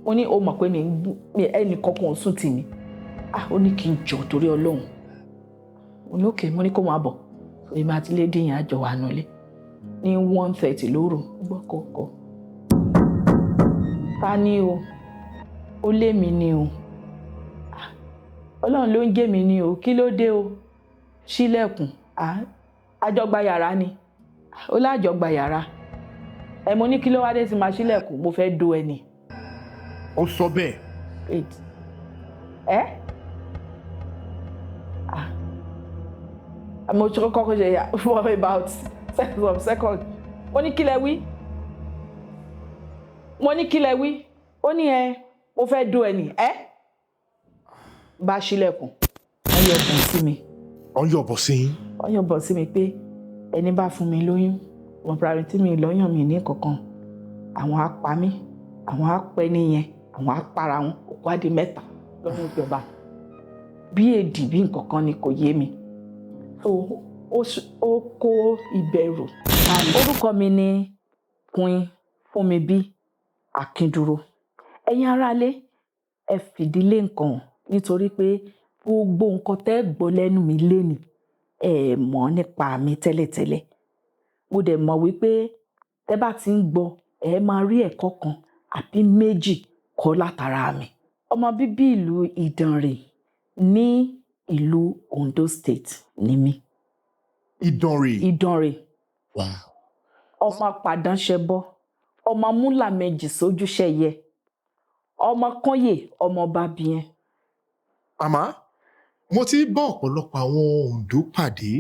Mo ní, "Ó mọ̀ pé mi ẹnì kankan ò sùn tì mí." Ah, ó ní kí n jọ torí Ọlọ́run. Mo ní okay. Mo ní kó máa bọ̀. Èmi àti lady yẹn àjọ wà nulẹ̀ ní 1:30 lóru. Gbọ́ kọ̀ọ̀kọ̀, "Ta ni o?" Ó lé mi ni o. Ah, Ọlọ́run ló ń gé mi ni o. Kí ló dé o? Ṣílẹ̀kùn. Ah, àjọgba yàrá ni. Ó lájọgba yàrá ẹ. Mo ní, "Kí ló wá dé tí máa ṣílẹ̀kùn? Mo fẹ́ do ẹni." Ó sọ bẹ́ẹ̀? Wait, ẹ, ah, mo ṣe kọ́kọ́ ṣe for about some seconds. Mo ní, "Kí lẹ wí?" Mo ní, "Kí lẹ wí?" Ó ní, "Ẹ, mo fẹ́ do ẹni ẹ." Bá ṣílẹ̀kùn, wọ́n yọ bọ̀ sí mi. Wọ́n yọ̀bọ̀ sí yín? Wọ́n yọ bọ̀ sí mi pé ẹni bá fún mi lóyún, wọn priority mi lọ́yàn mi ní kankan, àwọn á pa mí, àwọn á pẹ́ nìyẹn, àwọn á para wọn, òkú á di mẹ́ta lọ́nà ìjọba. Bí èdì bí nǹkan kan ni, kò yé mi. So ó kó ìbẹ̀rù. Orúkọ mi ni Queen Fúnmibí Akíndúró. Ẹ̀yin aráalé, ẹ fìdílé nǹkan, nítorí pé gbogbo nǹkan tẹ́ gbọ́ lẹ́nu mi lénìí, ẹ mọ̀ nípa mi tẹ́lẹ̀tẹ́lẹ̀. Mo dẹ̀ mọ̀ wípé tẹ́ bá ti ń gbọ́, ẹ máa rí ẹ̀kọ́ kan àbí méjì kọ́ látara mi. Ọmọ bíbí ìlú Ìdànrè ní ìlú Ondo State ni mí. Ìdànrè? Ìdànrè. Wow. Ọmọ pàdánṣẹbọ, ọmọ múlà méjì sójúṣẹyẹ, ọmọ kányè, ọmọ bábíyẹn. Màmá, mo ti bá ọ̀pọ̀lọpọ̀ àwọn Oǹdó pàdé,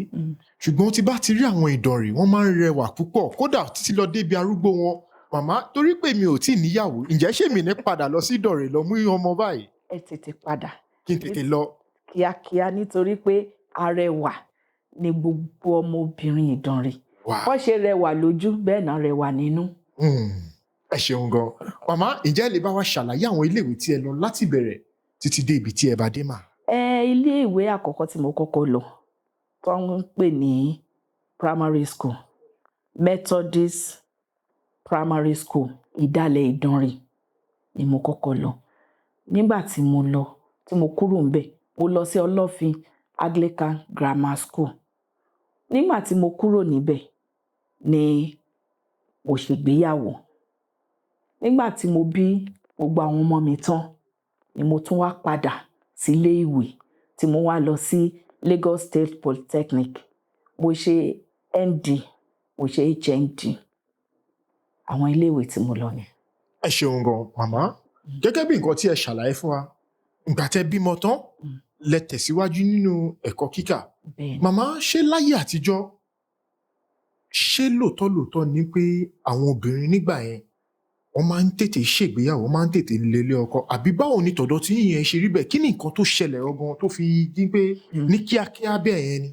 ṣùgbọ́n tí bá ti rí àwọn Ìdànrè, wọ́n máa ń rẹwà púpọ̀, kódà títí lọ débi arúgbó wọn. Màmá, torí pé mi ò tí ì níyàwó, ǹjẹ́ ṣé mi ní padà lọ sí Ìdànrè lọ mú ọmọ báyìí? Ẹ tètè padà. Kí n tètè lọ. Kíákíá, nítorí pé arẹwà ni gbogbo ọmọbìnrin Ìdànrè. Wọ́n ṣe rẹwà lójú, bẹ́ẹ̀ náà rẹwà nínú. Ẹ ṣeun gan, màmá. Ǹjẹ́ ẹ lè bá wa ṣàlàyé àwọn iléèwé tí ẹ lọ láti bẹ̀rẹ̀ títí dé ibi tí ẹ bá dé mà? Ẹ, iléèwé àkọ́kọ́ tí mo kọ́kọ́ lọ, tó ń pè ní primary school, Methodist Primary School, Ìdálẹ̀, Ìdànrè ni mo kọ́kọ́ lọ. Nígbà tí mo lọ, tí mo kúrò ńbẹ̀, mo lọ sí Ọlọ́fin Anglican Grammar School. Nígbà tí mo kúrò níbẹ̀ ni mo ṣègbéyàwó. Nígbà tí mo bí gbogbo àwọn ọmọ mi tán ni mo tún wá padà sílé ìwé, tí mo wá lọ sí Lagos State Polytechnic. Mo ṣe ND, mo ṣe HND. Àwọn iléèwé tí mo lọ ni. Ẹ ṣeun gan, màmá. Gẹ́gẹ́ bí nǹkan tí ẹ ṣàlàyé fún wa, ìgbà tẹ́ bímọ tán lẹ tẹ̀síwájú nínú ẹ̀kọ́ kíkà. Bẹ́ẹ̀ni. Màmá, ṣé láyé àtijọ́, ṣé lóòótọ́ lóòótọ́ ni pé àwọn obìnrin nígbà yẹn, wọ́n máa ń tètè ṣègbéyàwó, wọ́n máa ń tètè lélé ọkọ, àbí báwo ni tọ̀dọ̀ tí yẹn ṣe rí bẹ́ẹ̀? Kí ni nǹkan tó ṣẹlẹ̀ gangan tó fi dín pé ní kíákíá bẹ́ẹ̀ yẹn ni?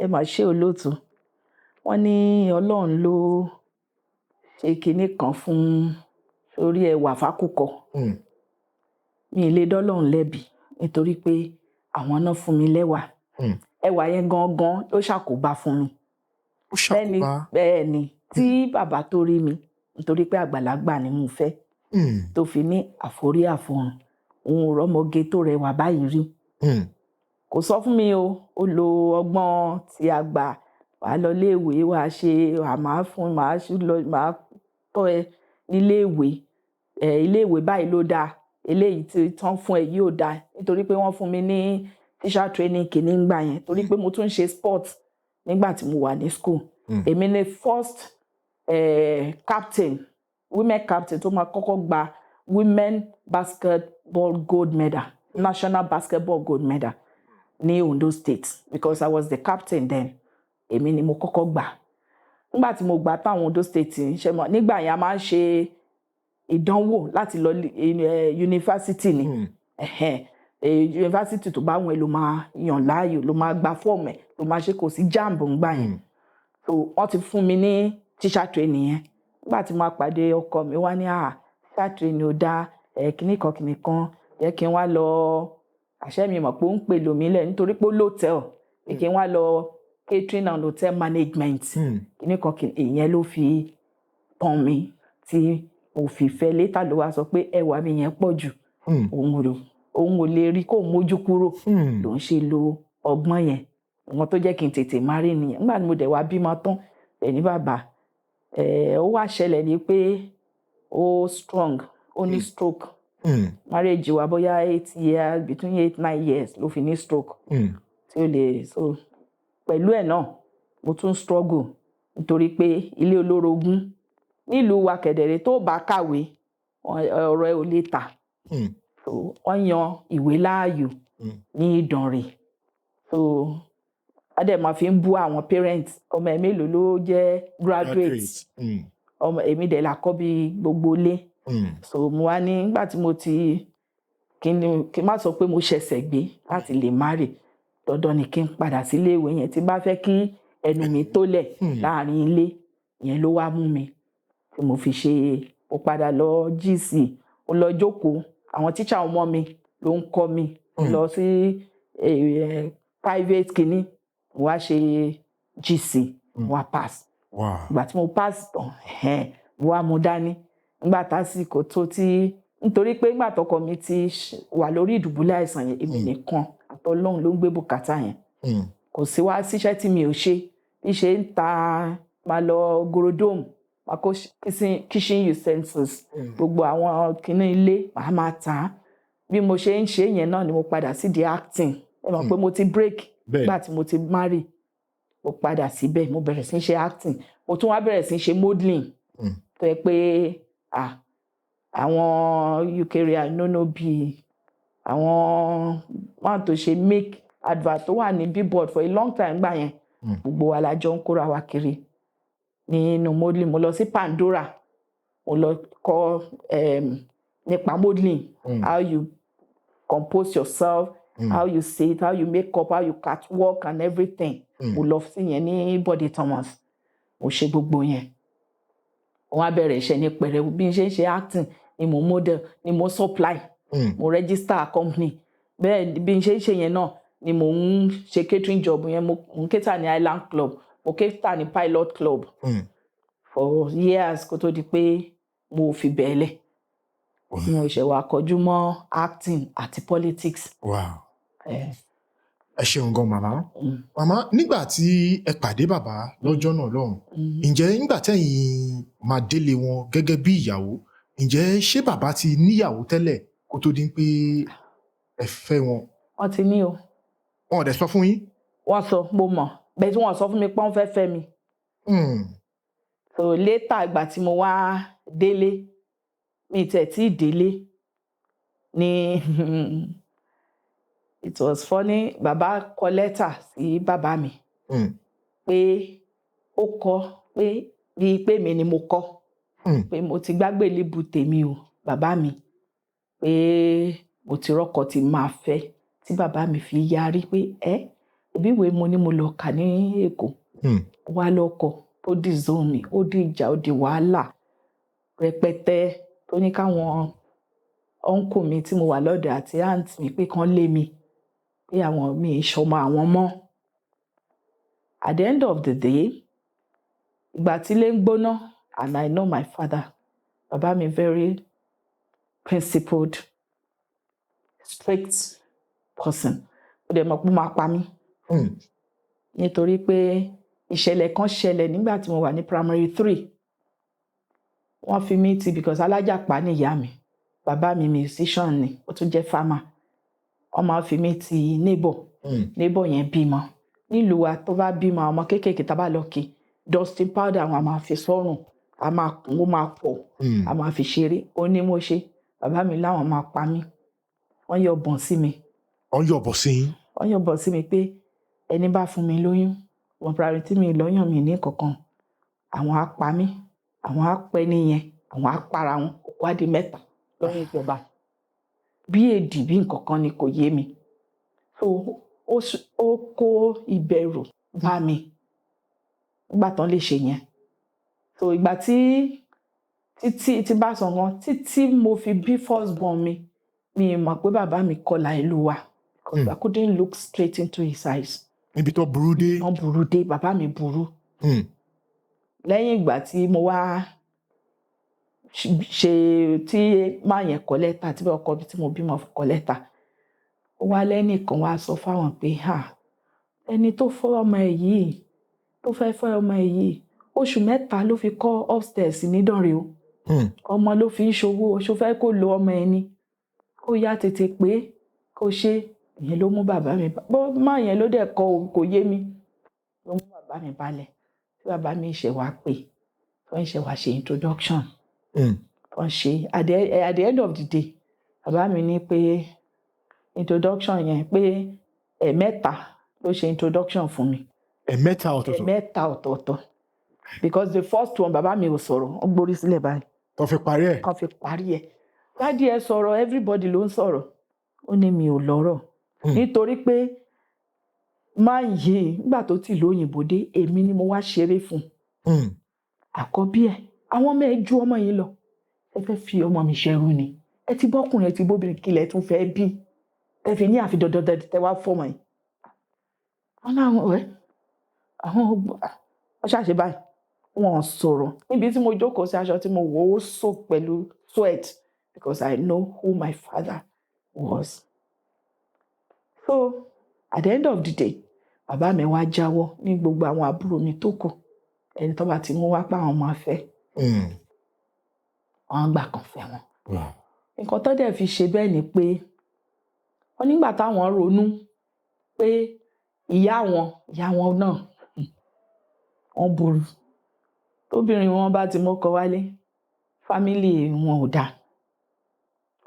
Ẹ mà ṣe, olóòtú. Wọ́n ní Ọlọ́run ló ṣe kinní kan fún orí ẹwà fákùkọ. Mi ì lè dọ́lọ́run lẹ́bi, nítorí pé àwọn náà fún mi lẹ́wà. Ẹwà yẹn gangan ló ṣàkóbá fún mi. Ó Bẹ́ẹ̀ni. ṣàkóbá. Bẹ́ẹ̀ ni. Tí bàbá tó rí mi, nítorí pé àgbàlagbà ni mo fẹ́, tó fi ní àforí àfọrùn, òun ò rọ́mọge tó rẹwà báyìí rí. Kò sọ fún mi o. Ó lo ọgbọ́n tí a gbà wàá lọ iléèwé, wàá ṣe, wàá máa fún, màá lọ, màá tọ́ ẹ níléèwé ẹ, iléèwé báyìí ló dáa, eléyìí tí tán fún ẹ yìí ò dáa, nítorí pé wọ́n fún mi ní teacher training kìíní ńgbà yẹn, torí pé mo tún ń ṣe sport nígbà tí mo wà ní school. Èmi ni first captain, women captain tó máa kọ́kọ́ gba women basketball gold medal, national basketball gold medal ní Ondo State, because I was the captain then. Èmi ni mo kọ́kọ́ gbà. Nígbà tí mo gbà táwọn Ondo State ń ṣe mọ̀, nígbà yẹn a máa ń ṣe ìdánwò láti lọ yunifásitì ni. Ẹ̀hẹ́n, yunifásitì tó bá wọn ló máa yàn láàyò, ló máa gba fọ́ọ̀mù ẹ̀, ló máa ṣe. Kò sí JAMB ńgbà yẹn. So wọ́n ti fún mi ní teacher training yẹn. Nígbà tí mo pàdé ọkọ mi, wá ní, "À, teacher training ò dáa ẹ̀, kíní kan kíní kan yẹ kí n wá lọ." Àṣẹ mi mọ̀ pé ó ń pè lómi lẹ̀, nítorí pé ó lótẹ́ẹ̀l, pé kí n wá lọ catering and hotel management, kíní kan kíní. Ìyẹn ló fi tàn mí tí Mo fi fẹ́. Later ló wá sọ pé ẹwà mi yẹn pọ̀ jù, òun ò lè rí kó mójú kúrò, ló ń ṣe lo ọgbọ́n yẹn. Wọn tó jẹ́ kí n tètè marry nìyẹn. Nígbà tí mo dẹ̀ wá bímọ tán ẹ̀ ní bàbá ẹ̀, ó wá ṣẹlẹ̀ ní pé ó strong, ó ní stroke. Marriage wa, bóyá 8 years, between 8-9 years ló fi ní stroke tí ó lè. So pẹ̀lú ẹ̀ náà, mo tún struggle nítorí pé ilé olórogún nílùú wa kẹ̀dẹ̀rẹ̀, tó bá kàwé, ọ̀rọ̀ ẹ ò lè tà. So wọ́n yan ìwé láàyò ní Ìdànrè. So a dẹ̀ máa fi ń bú àwọn parents, ọmọ ẹ̀ mélòó ló jẹ́ graduate? Ọmọ èmi dẹ̀ la kọ́ bí gbogbo ilé. So mo wá ní nígbà tí mo ti kí ni, kí n má sọ pé mo ṣẹ̀ṣẹ̀ gbé láti lè marry, dandan ni kí n padà sílé ìwé yẹn tí n bá fẹ́ kí ẹnu mi tó lẹ̀ láàrin ilé yẹn. Ló wá mú mi tí mo fi ṣe, mo padà lọ GC, mo lọ jókòó, àwọn tíṣà ọmọ mi ló ń kọ́ mi. Mo lọ sí private kínní, mo wá ṣe GC, mo wá pass. Ìgbà tí mo pass tán, ẹ̀hẹ́n, mo wá mú dání nígbà tásìkò tó tí, nítorí pé nígbà tọkọ mi ti wà lórí ìdùbúlẹ̀ àìsàn yẹn, èmi nìkan àtọlọ́run ló ń gbé bùkátà yẹn. Kò sí wá síṣẹ́ tí mi ò ṣe. Bí ṣe ń ta, máa lọ gorodome, máa kó kitchen utensils, gbogbo àwọn kinní ilé, màá máa tà á. Bí mo ṣe ń ṣe yẹn náà ni mo padà sí di acting. Ẹ mọ̀ pé mo ti break. Nígbà tí mo ti marry, mo padà síbẹ̀, mo bẹ̀rẹ̀ sí í ṣe acting, mo tún wá bẹ̀rẹ̀ sí í ṣe modeling, tó yẹ pé àwọn Eucharia Anunobi, àwọn wọn tó ṣe make advert tó wà ní billboard for a long time gbà yẹn, gbogbo wa la jọ ń kóra wa kiri nínú modeling. Mo lọ sí Pandora, mo lọ kọ́ nípa modeling, how you compose yourself, how you sit, how you make up, how you catwalk and everything. Mo lọ sí yẹn ní Bode Thomas, mo ṣe gbogbo yẹn. Wọ́n á bẹ̀rẹ̀ iṣẹ́ ní pẹ̀rẹ̀. Bí n ṣe ń ṣe acting ni mo model, ni mo supply, mo register company. Bẹ́ẹ̀ bí n ṣe ń ṣe yẹn náà ni mo ń ṣe catering job yẹn. Mo ń cater ní Island Club, mo cater ní Pilot Club for years kó tó di pé mo fi bẹ̀ẹ́lẹ̀, mo ṣe wá kọjú mọ́ acting àti politics. Ẹ ṣeun gan, màmá. Màmá, nígbà tí ẹ pàdé bàbá lọ́jọ́ náà lọ́hùn, ǹjẹ́ nígbà tẹ́yìn máa délé wọn gẹ́gẹ́ bí ìyàwó, ǹjẹ́ ṣé bàbá ti níyàwó tẹ́lẹ̀ kó tó di pé ẹ fẹ́ wọn? Wọ́n ti ní o. Wọn ò dẹ̀ sọ fún yín? Wọ́n sọ, mo mọ̀ bẹ́ẹ̀ tí wọ́n sọ fún mi pé wọ́n fẹ́ fẹ́ mi. So later, ìgbà tí mo wá délé, mi tẹ̀ tí ì délé ní, it was funny, bàbá kọ lẹ́tà sí bàbá mi pé ó kọ pé bíi pé mi ni mo kọ pé mo ti gbàgbé líbu tèmi o, bàbá mi, pé mo ti rọ́kọ tí máa fẹ́, tí bàbá mi fi yarí pé ẹ ẹbí ìwé mo ní mo lọ kà ní Èkó wá lọ́kọ tó disown mi. Ó di ìjà, ó di wàhálà rẹpẹtẹ, tó ní káwọn uncle mi tí mo wà lọ́dọ̀ àti aunt mi pé kán lé mi, pé àwọn mi ì ṣọmọ àwọn mọ́. At the end of the day, ìgbà tí ilé ń gbóná, and I know my father, bàbá mi very principled, strict person, ó dẹ̀ mọ̀ pé ó máa pa mí, nítorí pé ìṣẹ̀lẹ̀ kan ṣẹlẹ̀ nígbà tí mo wà ní primary three. Wọ́n fi mí ti, because alájàpá ni ìyá mi, bàbá mi musician ni, ó tún jẹ́ farmer. Wọ́n máa fi mí ti neighbor. Neighbor yẹn bímọ nílùú wa. Tó bá bímọ, àwọn ọmọ kéékèèké tá a bá lọ kí, dusting powder àwọn a máa fi sọ́rùn, a máa kún, ó máa pọ̀, a máa fi ṣeré. Ó ní mo ṣe, bàbá mi láwọn máa pa mí. Wọ́n yọ bọ̀n sí mi. Wọ́n yọ̀bọ̀ sí yín? Wọ́n yọ bọ̀n sí mi pé ẹni bá fún mi lóyún wọn, priority mi lọ́yàn mi ní kankan, àwọn á pa mí, àwọn á pẹ́ nìyẹn, àwọn á para wọn, òkú á di mẹ́ta lọ́rùn ìjọba, bí èdì bí nǹkan kan ni, kò yé mi. So ó kó ìbẹ̀rù bá mi nígbà tán lè ṣe yẹn. So ìgbà tí títí tí bá sọ nǹkan títí mo fi bí first born mi, mi mọ̀ pé bàbá mi kọlà ìlú wa, because I couldn't look straight into his eyes. Níbi tó burú dé. Wọ́n burú dé, bàbá mi burú. Lẹ́yìn ìgbà tí mo wá Ṣe tí máa yẹn kọ lẹ́tà, tí ọkọ mi tí mo bímọ fún kọ lẹ́tà, ó wá lẹ́nìkan wá sọ fáwọn pé, "Ha, ẹni tó fẹ́ ọmọ ẹ̀ yìí, tó fẹ́ fẹ́ ọmọ ẹ̀ yìí, oṣù 3 ló fi kọ́ upstairs nídànrè o. Ọmọ ló fi ń ṣòwò, ṣó fẹ́ kó lo ọmọ ẹni? Kó yá tètè pé kó ṣe." Ìyẹn ló mú bàbá mi bó má yẹn ló dẹ̀ kọ o, kò yé mi, ló mú bàbá mi balẹ̀, tí bàbá mi ṣe wá pè, tó ń ṣe wá ṣe introduction. Wọ́n ṣe. At the end of the day, bàbá mi ní pé introduction yẹn, pé ẹ̀ẹ̀mẹ́ta ló ṣe introduction fún mi. Ẹ̀mẹ́ta ọ̀tọ̀ọ̀tọ̀? Ẹ̀ẹ̀mẹ́ta ọ̀tọ̀ọ̀tọ̀, because the first one, bàbá mi ò sọ̀rọ̀, wọ́n gbórí sílẹ̀ báyìí. Tó fi parí ẹ̀. Kan fi parí ẹ̀. Daddy, ẹ sọ̀rọ̀, everybody ló ń sọ̀rọ̀. Ó ní mi ò lọ́rọ̀, nítorí pé máa yìí, nígbà tó ti ìlú òyìnbó dé, èmi ni mo wá ṣeré fún un. Àkọ́bí ẹ̀, àwọn ọmọ ẹ̀ ju ọmọ yìí lọ. Ẹ fẹ́ fi ọmọ mi ṣẹrú ni? Ẹ ti bọ́kùnrin, ẹ ti bóbìnrin, kílẹ̀ tún fẹ́ bí ẹ fi ní àfi dandan tẹ wá fọmọ yìí? Wọn láwọn ẹ àwọn wọn ṣàṣe báyìí, wọn sọ̀rọ̀. Níbi tí mo jókòó sí, aṣọ tí mo wọ̀, ó soak pẹ̀lú sweat, because I know who my father was. So at the end of the day, bàbá mi wá jáwọ́ ní gbogbo àwọn àbúrò mi tó kù. Ẹni tó bá ti mú wá pa àwọn máa fẹ́, wọn gbà kan fẹ́ wọn. Nǹkan tó dẹ̀ fi ṣe bẹ́ẹ̀ ni pé wọ́n nígbà táwọn ronú pé ìyá wọn náà, wọ́n burú. Tóbìnrin wọn bá ti mọ́kọ wálé, family wọn ò dáa,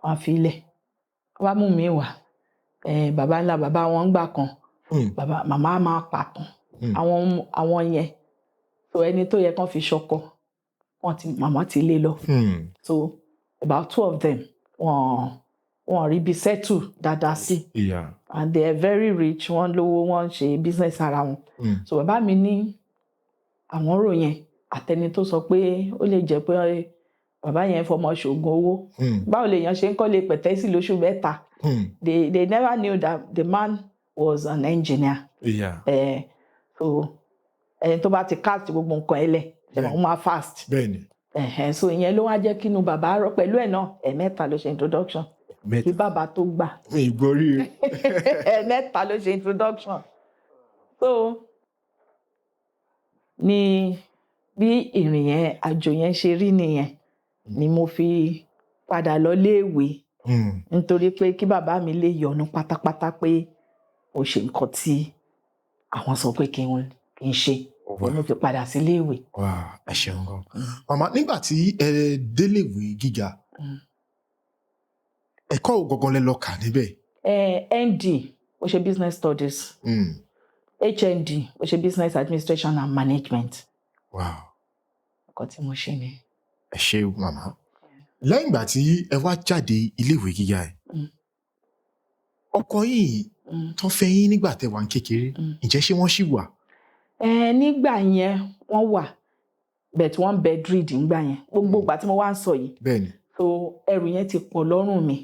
wọ́n á fi ilẹ̀, wọ́n bá mú mi wá, bàbá ńlá bàbá wọn ń gbà kan, bàbá màmá máa pàtàn àwọn yẹn. So ẹni tó yẹ kán fi ṣọkọ wọn ti, màmá ti lé lọ. So about two of them, wọn rí bí settle dáadáa sí, and they are very rich, wọ́n lówó, wọ́n ń ṣe business ara wọn. So bàbá mi ní àwọn rò yẹn, àtẹni tó sọ pé ó lè jẹ́ pé bàbá yẹn fọmọ ṣoògùn owó, báwo lèèyàn ṣe ń kọ́lé pẹ̀tẹ́sì lóṣù 3? They never knew that the man was an engineer. So ẹni tó bá ti cast gbogbo nǹkan ẹ lẹ̀ ṣe, wọ́n máa fast. Ẹ̀hẹ̀n, so ìyẹn ló wá jẹ́ kínú bàbá rọ pẹ̀lú ẹ̀ náà. Ẹ̀ẹ̀mẹ́ta ló ṣe introduction kí Mẹ́ta. bàbá tó gbà. Mi ì gbọ́ rí. Ẹ̀ẹ̀mẹ́ta ló ṣe introduction. So ní bí ìrìn yẹn, àjò yẹn ṣe rí nìyẹn, ni mo fi padà lọ léèwé, nítorí pé kí bàbá mi lè yọ́nú pátápátá pé mo ṣe nǹkan tí àwọn sọ pé kí n ṣe. Mo fi padà sí iléèwé. Wow, ẹ ṣeun gan. Màmá, nígbà tí ẹ déléèwé gíga, ẹ̀kọ́ wo gangan lẹ lọ kà níbẹ̀? ND, mo ṣe business studies. HND, mo ṣe business administration and management. Nǹkan tí mo ṣe ni. Ẹ ṣé, màmá. Lẹ́yìn ìgbà tí ẹ wá jáde iléèwé gíga ẹ̀, ọkọ yìí tó fẹ́ yín nígbà tẹ́ wà ní kékeré, ǹjẹ́ ṣé wọ́n ṣì wà? Nígbà yẹn wọ́n wà, but wọ́n bedridden nígbà yẹn, gbogbo ìgbà tí mo wá ń sọ yìí. So ẹrù yẹn ti pọ̀ lọ́rùn mi.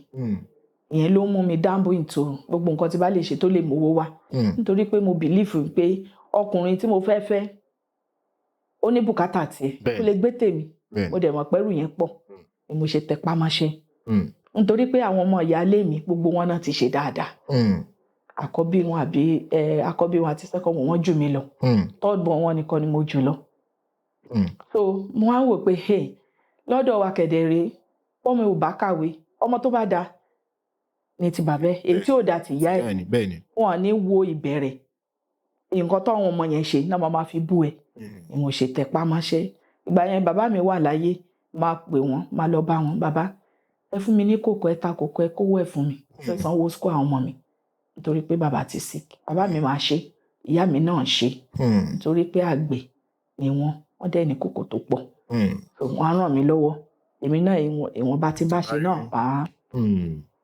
Ìyẹn ló mú mi dabble into gbogbo nǹkan tí bá lè ṣe tó lè mówó wá, nítorí pé mo believe pé ọkùnrin tí mo fẹ́ fẹ́, ó ní bùkátà tiẹ̀ tó lè gbé tèmi. Mo dẹ̀ mọ̀ pẹ́rù yẹn pọ̀, ni mo ṣe tẹpá mọ́ṣẹ́, nítorí pé àwọn ọmọ ìyáálé mi, gbogbo wọn náà ti ṣe dáadáa. Àkọ́bí wọn àbí àkọ́bí wọn àti second born wọn jù mí lọ. Third born wọn nìkan ni mo jù lọ. So mo wá ń wò pé, hey, lọ́dọ̀ wa kẹ̀dẹ̀ rèé, bọ́mọ ò bá kàwé, ọmọ tó bá dáa ní ti bàbá ẹ̀, èyí tí ò dáa ti ìyá ẹ̀. bẹ́ẹ̀ni bẹ́ẹ̀ni. Wọn ò ní wo ìbẹ̀rẹ̀ nǹkan táwọn ọmọ yẹn ṣe náà, máa fi bú ẹ. Ni mo ṣe tẹpá mọ́ṣẹ́. Ìgbà yẹn bàbá mi wà láyé, máa pè wọ́n, máa lọ bá wọn, "Bàbá, ẹ fún mi ní kòkó, ẹ ta kòkó, ẹ kówó ẹ fún mi, fẹ́ sanwó school àwọn ọmọ mi," nítorí pé bàbá ti sick. Bàbá mi máa ṣe, ìyá mi náà ṣe, nítorí pé àgbẹ̀ ni wọ́n, wọ́n dẹ̀ ní kòkó tó pọ̀. So wọ́n á ràn mí lọ́wọ́, èmi náà ìwọ̀nba tí bá ṣe náà bá.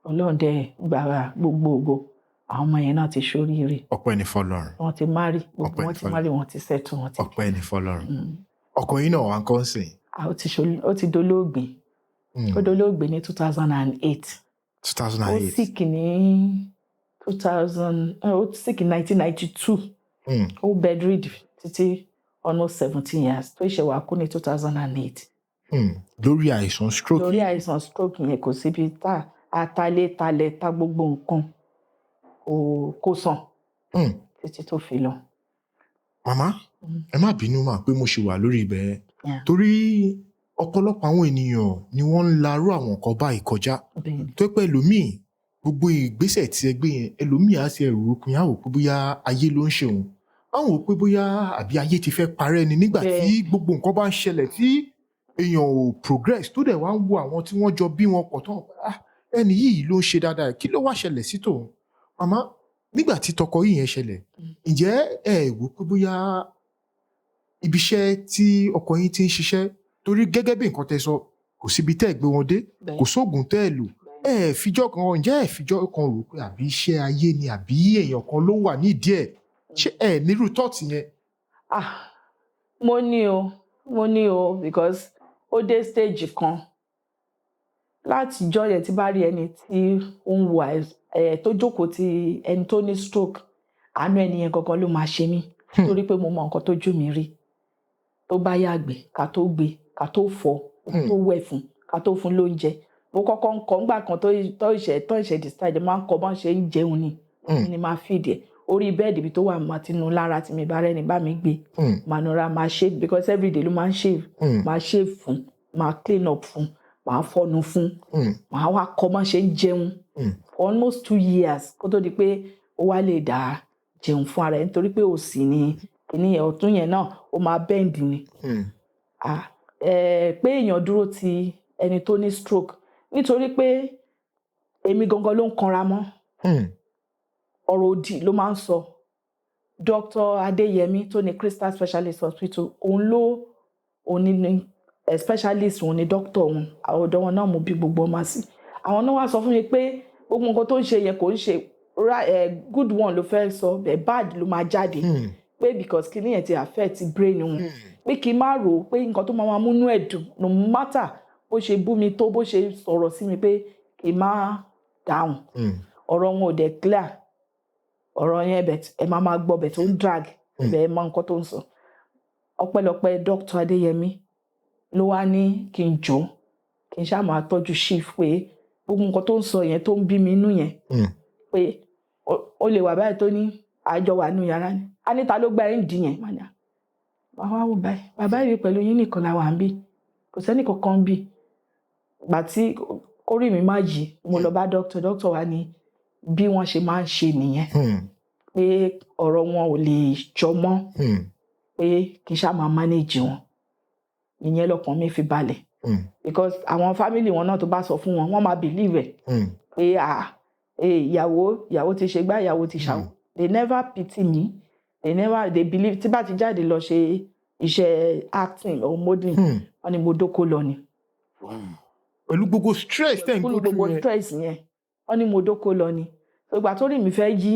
Ọlọ́run dẹ̀ gbàrà gbogbo ògo, àwọn ọmọ yẹn náà ti ṣoríire. Ọpẹ́ ní fọ́lọ́run. Wọ́n ti marry, gbogbo Ọpẹ́ wọn ní ti marry, wọ́n ti settle, wọ́n ti. Ọpẹ́ ní fọ́lọ́run. Ọkọ yín náà wà ń kọ́ sí? Ah, ó ti dolóògbé. Ó dolóògbé ní 2008. two thousand Ó and eight. sick ní two thousand, ó sick ní 1992. Ó bedridden títí almost 17 years tó ṣe wá kú ní 2008. Lórí àìsàn stroke. Lórí àìsàn stroke yẹn, kò síbi tá atalé talẹ̀ ta gbogbo nǹkan, kò sàn títí tó fi lọ. Màmá, ẹ má bínú mà pé mo ṣì wà lórí ibẹ̀ yẹn. Torí ọ̀pọ̀lọpọ̀ àwọn ènìyàn ni wọ́n ń larú àwọn nǹkan báyìí kọjá. Tó pé ẹlòmíì, gbogbo ìgbésẹ̀ tí ẹ gbé yẹn, ẹlòmíì á ti ẹrù òpin, á wò pé bóyá ayé ló ń ṣe òun, á wò pé bóyá àbí ayé ti fẹ́ parẹ́ ni nígbà tí gbogbo nǹkan bá ń ṣẹlẹ̀ tí èèyàn ò progress, tó dẹ̀ wá ń wo àwọn tí wọ́n jọ bí wọn pọ̀ tán, ah, ẹni yìí ló ń ṣe dáadáa, kí ló wá ṣẹlẹ̀ sí tòun? Màmá, nígbà tí tọkọ yìí yẹn ṣẹlẹ̀, ǹjẹ́ ẹ wò pé bóyá ibi iṣẹ́ tí ọkọ yín ti ń ṣiṣẹ́, torí gẹ́gẹ́ bí nǹkan tẹ́ sọ, kò síbi tẹ́ ẹ gbé wọn dé, kò sóògùn tẹ́ ẹ lò, ẹ fijọ́ kan, ǹjẹ́ ẹ fijọ́ kan rò pé àbí iṣẹ́ ayé ni, àbí èèyàn kan ló wà nídìí ẹ̀? Ṣé ẹ nírú thought yẹn? Ah, mo ní o, mo ní o, because ó dé stage kan látijọ́ yẹn, tí bá rí ẹni tí ó ń wo ẹ tó jókòó ti ẹni tó ní stroke, àánú ẹni yẹn gangan ló máa ṣe mí, torí pé mo mọ nǹkan tójú mi rí. Tó bá yàgbẹ́, ká tó gbé, ká tó fọ̀, ká tó wẹ̀ fún, ká tó fún lóúnjẹ. Mo kọ́kọ́ ń kọ́ ńgbà kan tó ìṣẹ̀ discharge, máa ń kọ́ bọ́n ṣe ń jẹun ni. Ni máa feed ẹ̀ orí bed ibi tó wà, máa ti nu lára tí mi bá rẹ́ni bá mi gbé, máa nura, máa shave, because everyday ló máa ń shave. Máa shave fún, máa clean up fún, máa fọnu fún, máa wá kọ́ bọ́n ṣe ń jẹun for almost 2 years kó tó di pé ó wá lè dá jẹun fún ara ẹ̀, nítorí pé òsì ni kìíní yẹn, ọ̀tún yẹn náà ó máa bend ni. Ah, pé èèyàn dúró ti ẹni tó ní stroke, nítorí pé èmi gangan ló ń kanra mọ́. Ọ̀rọ̀ òdì ló máa ń sọ. Dr. Adéyẹmí tó ní Crystal Specialist Hospital, òun ló òun ní specialist, òun ní doctor òun. Àwọn ọ̀dọ́ wọn náà mo bí gbogbo ọmọ sí. Àwọn náà wá sọ fún mi pé gbogbo nǹkan tó ń ṣe yẹn, kò ń ṣe good one ló fẹ́ sọ bẹ́ẹ̀, bad ló máa jáde, pé because kíní yẹn ti affect brain wọn, pé kí n má rò ó pé nǹkan tó máa múnú ẹ̀ dùn, no matter bó ṣe bú mi tó, bó ṣe sọ̀rọ̀ sí mi, pé kí n má dáhùn. Ọ̀rọ̀ wọn ò dẹ̀ clear, ọ̀rọ̀ yẹn bẹ̀ ẹ máa máa gbọ́ bẹ̀ tó ń drag bẹ̀, ẹ mọ nǹkan tó ń sọ. Ọpẹ́lọpẹ́ Dr. Adéyẹmí ló wá ní kí n jọ, kí n ṣáà máa tọ́jú chief, pé gbogbo nǹkan tó ń sọ yẹn tó ń bí mi inú yẹn, pé ó lè wà báyìí, tó ní àjọ wà nínú yàrá ni, a ní ta ló gba ẹ̀ ń dì yẹn? Màá wá wò báyìí, bàbá yìí, pẹ̀lú yín nìkan la wà ń bí, kò sẹ́nì kankan ń bí. Gbà tí kórìí mi má yí, mo lọ bá doctor. Doctor wa ní bí wọ́n ṣe máa ń ṣe nìyẹn, pé ọ̀rọ̀ wọn ò lè jọ mọ́, pé kí n ṣáà máa manage wọn. Ìyẹn lọkàn mi fi balẹ̀, because àwọn family wọn náà, tó bá sọ fún wọn, wọ́n máa believe ẹ̀ pé ah, ìyàwó ti ṣe gbá, ìyàwó ti ṣàwò. They never pity me, they never, they believe. Tí bá ti jáde lọ ṣe iṣẹ́ acting or modeling, wọ́n ní mo dóko lọ ni. Pẹ̀lú gbogbo stress tẹ̀ ń pẹ̀lú go gbogbo through yẹn. Stress yẹn, wọ́n ní mo dóko lọ ni. So ìgbà tó rí mi fẹ́ yí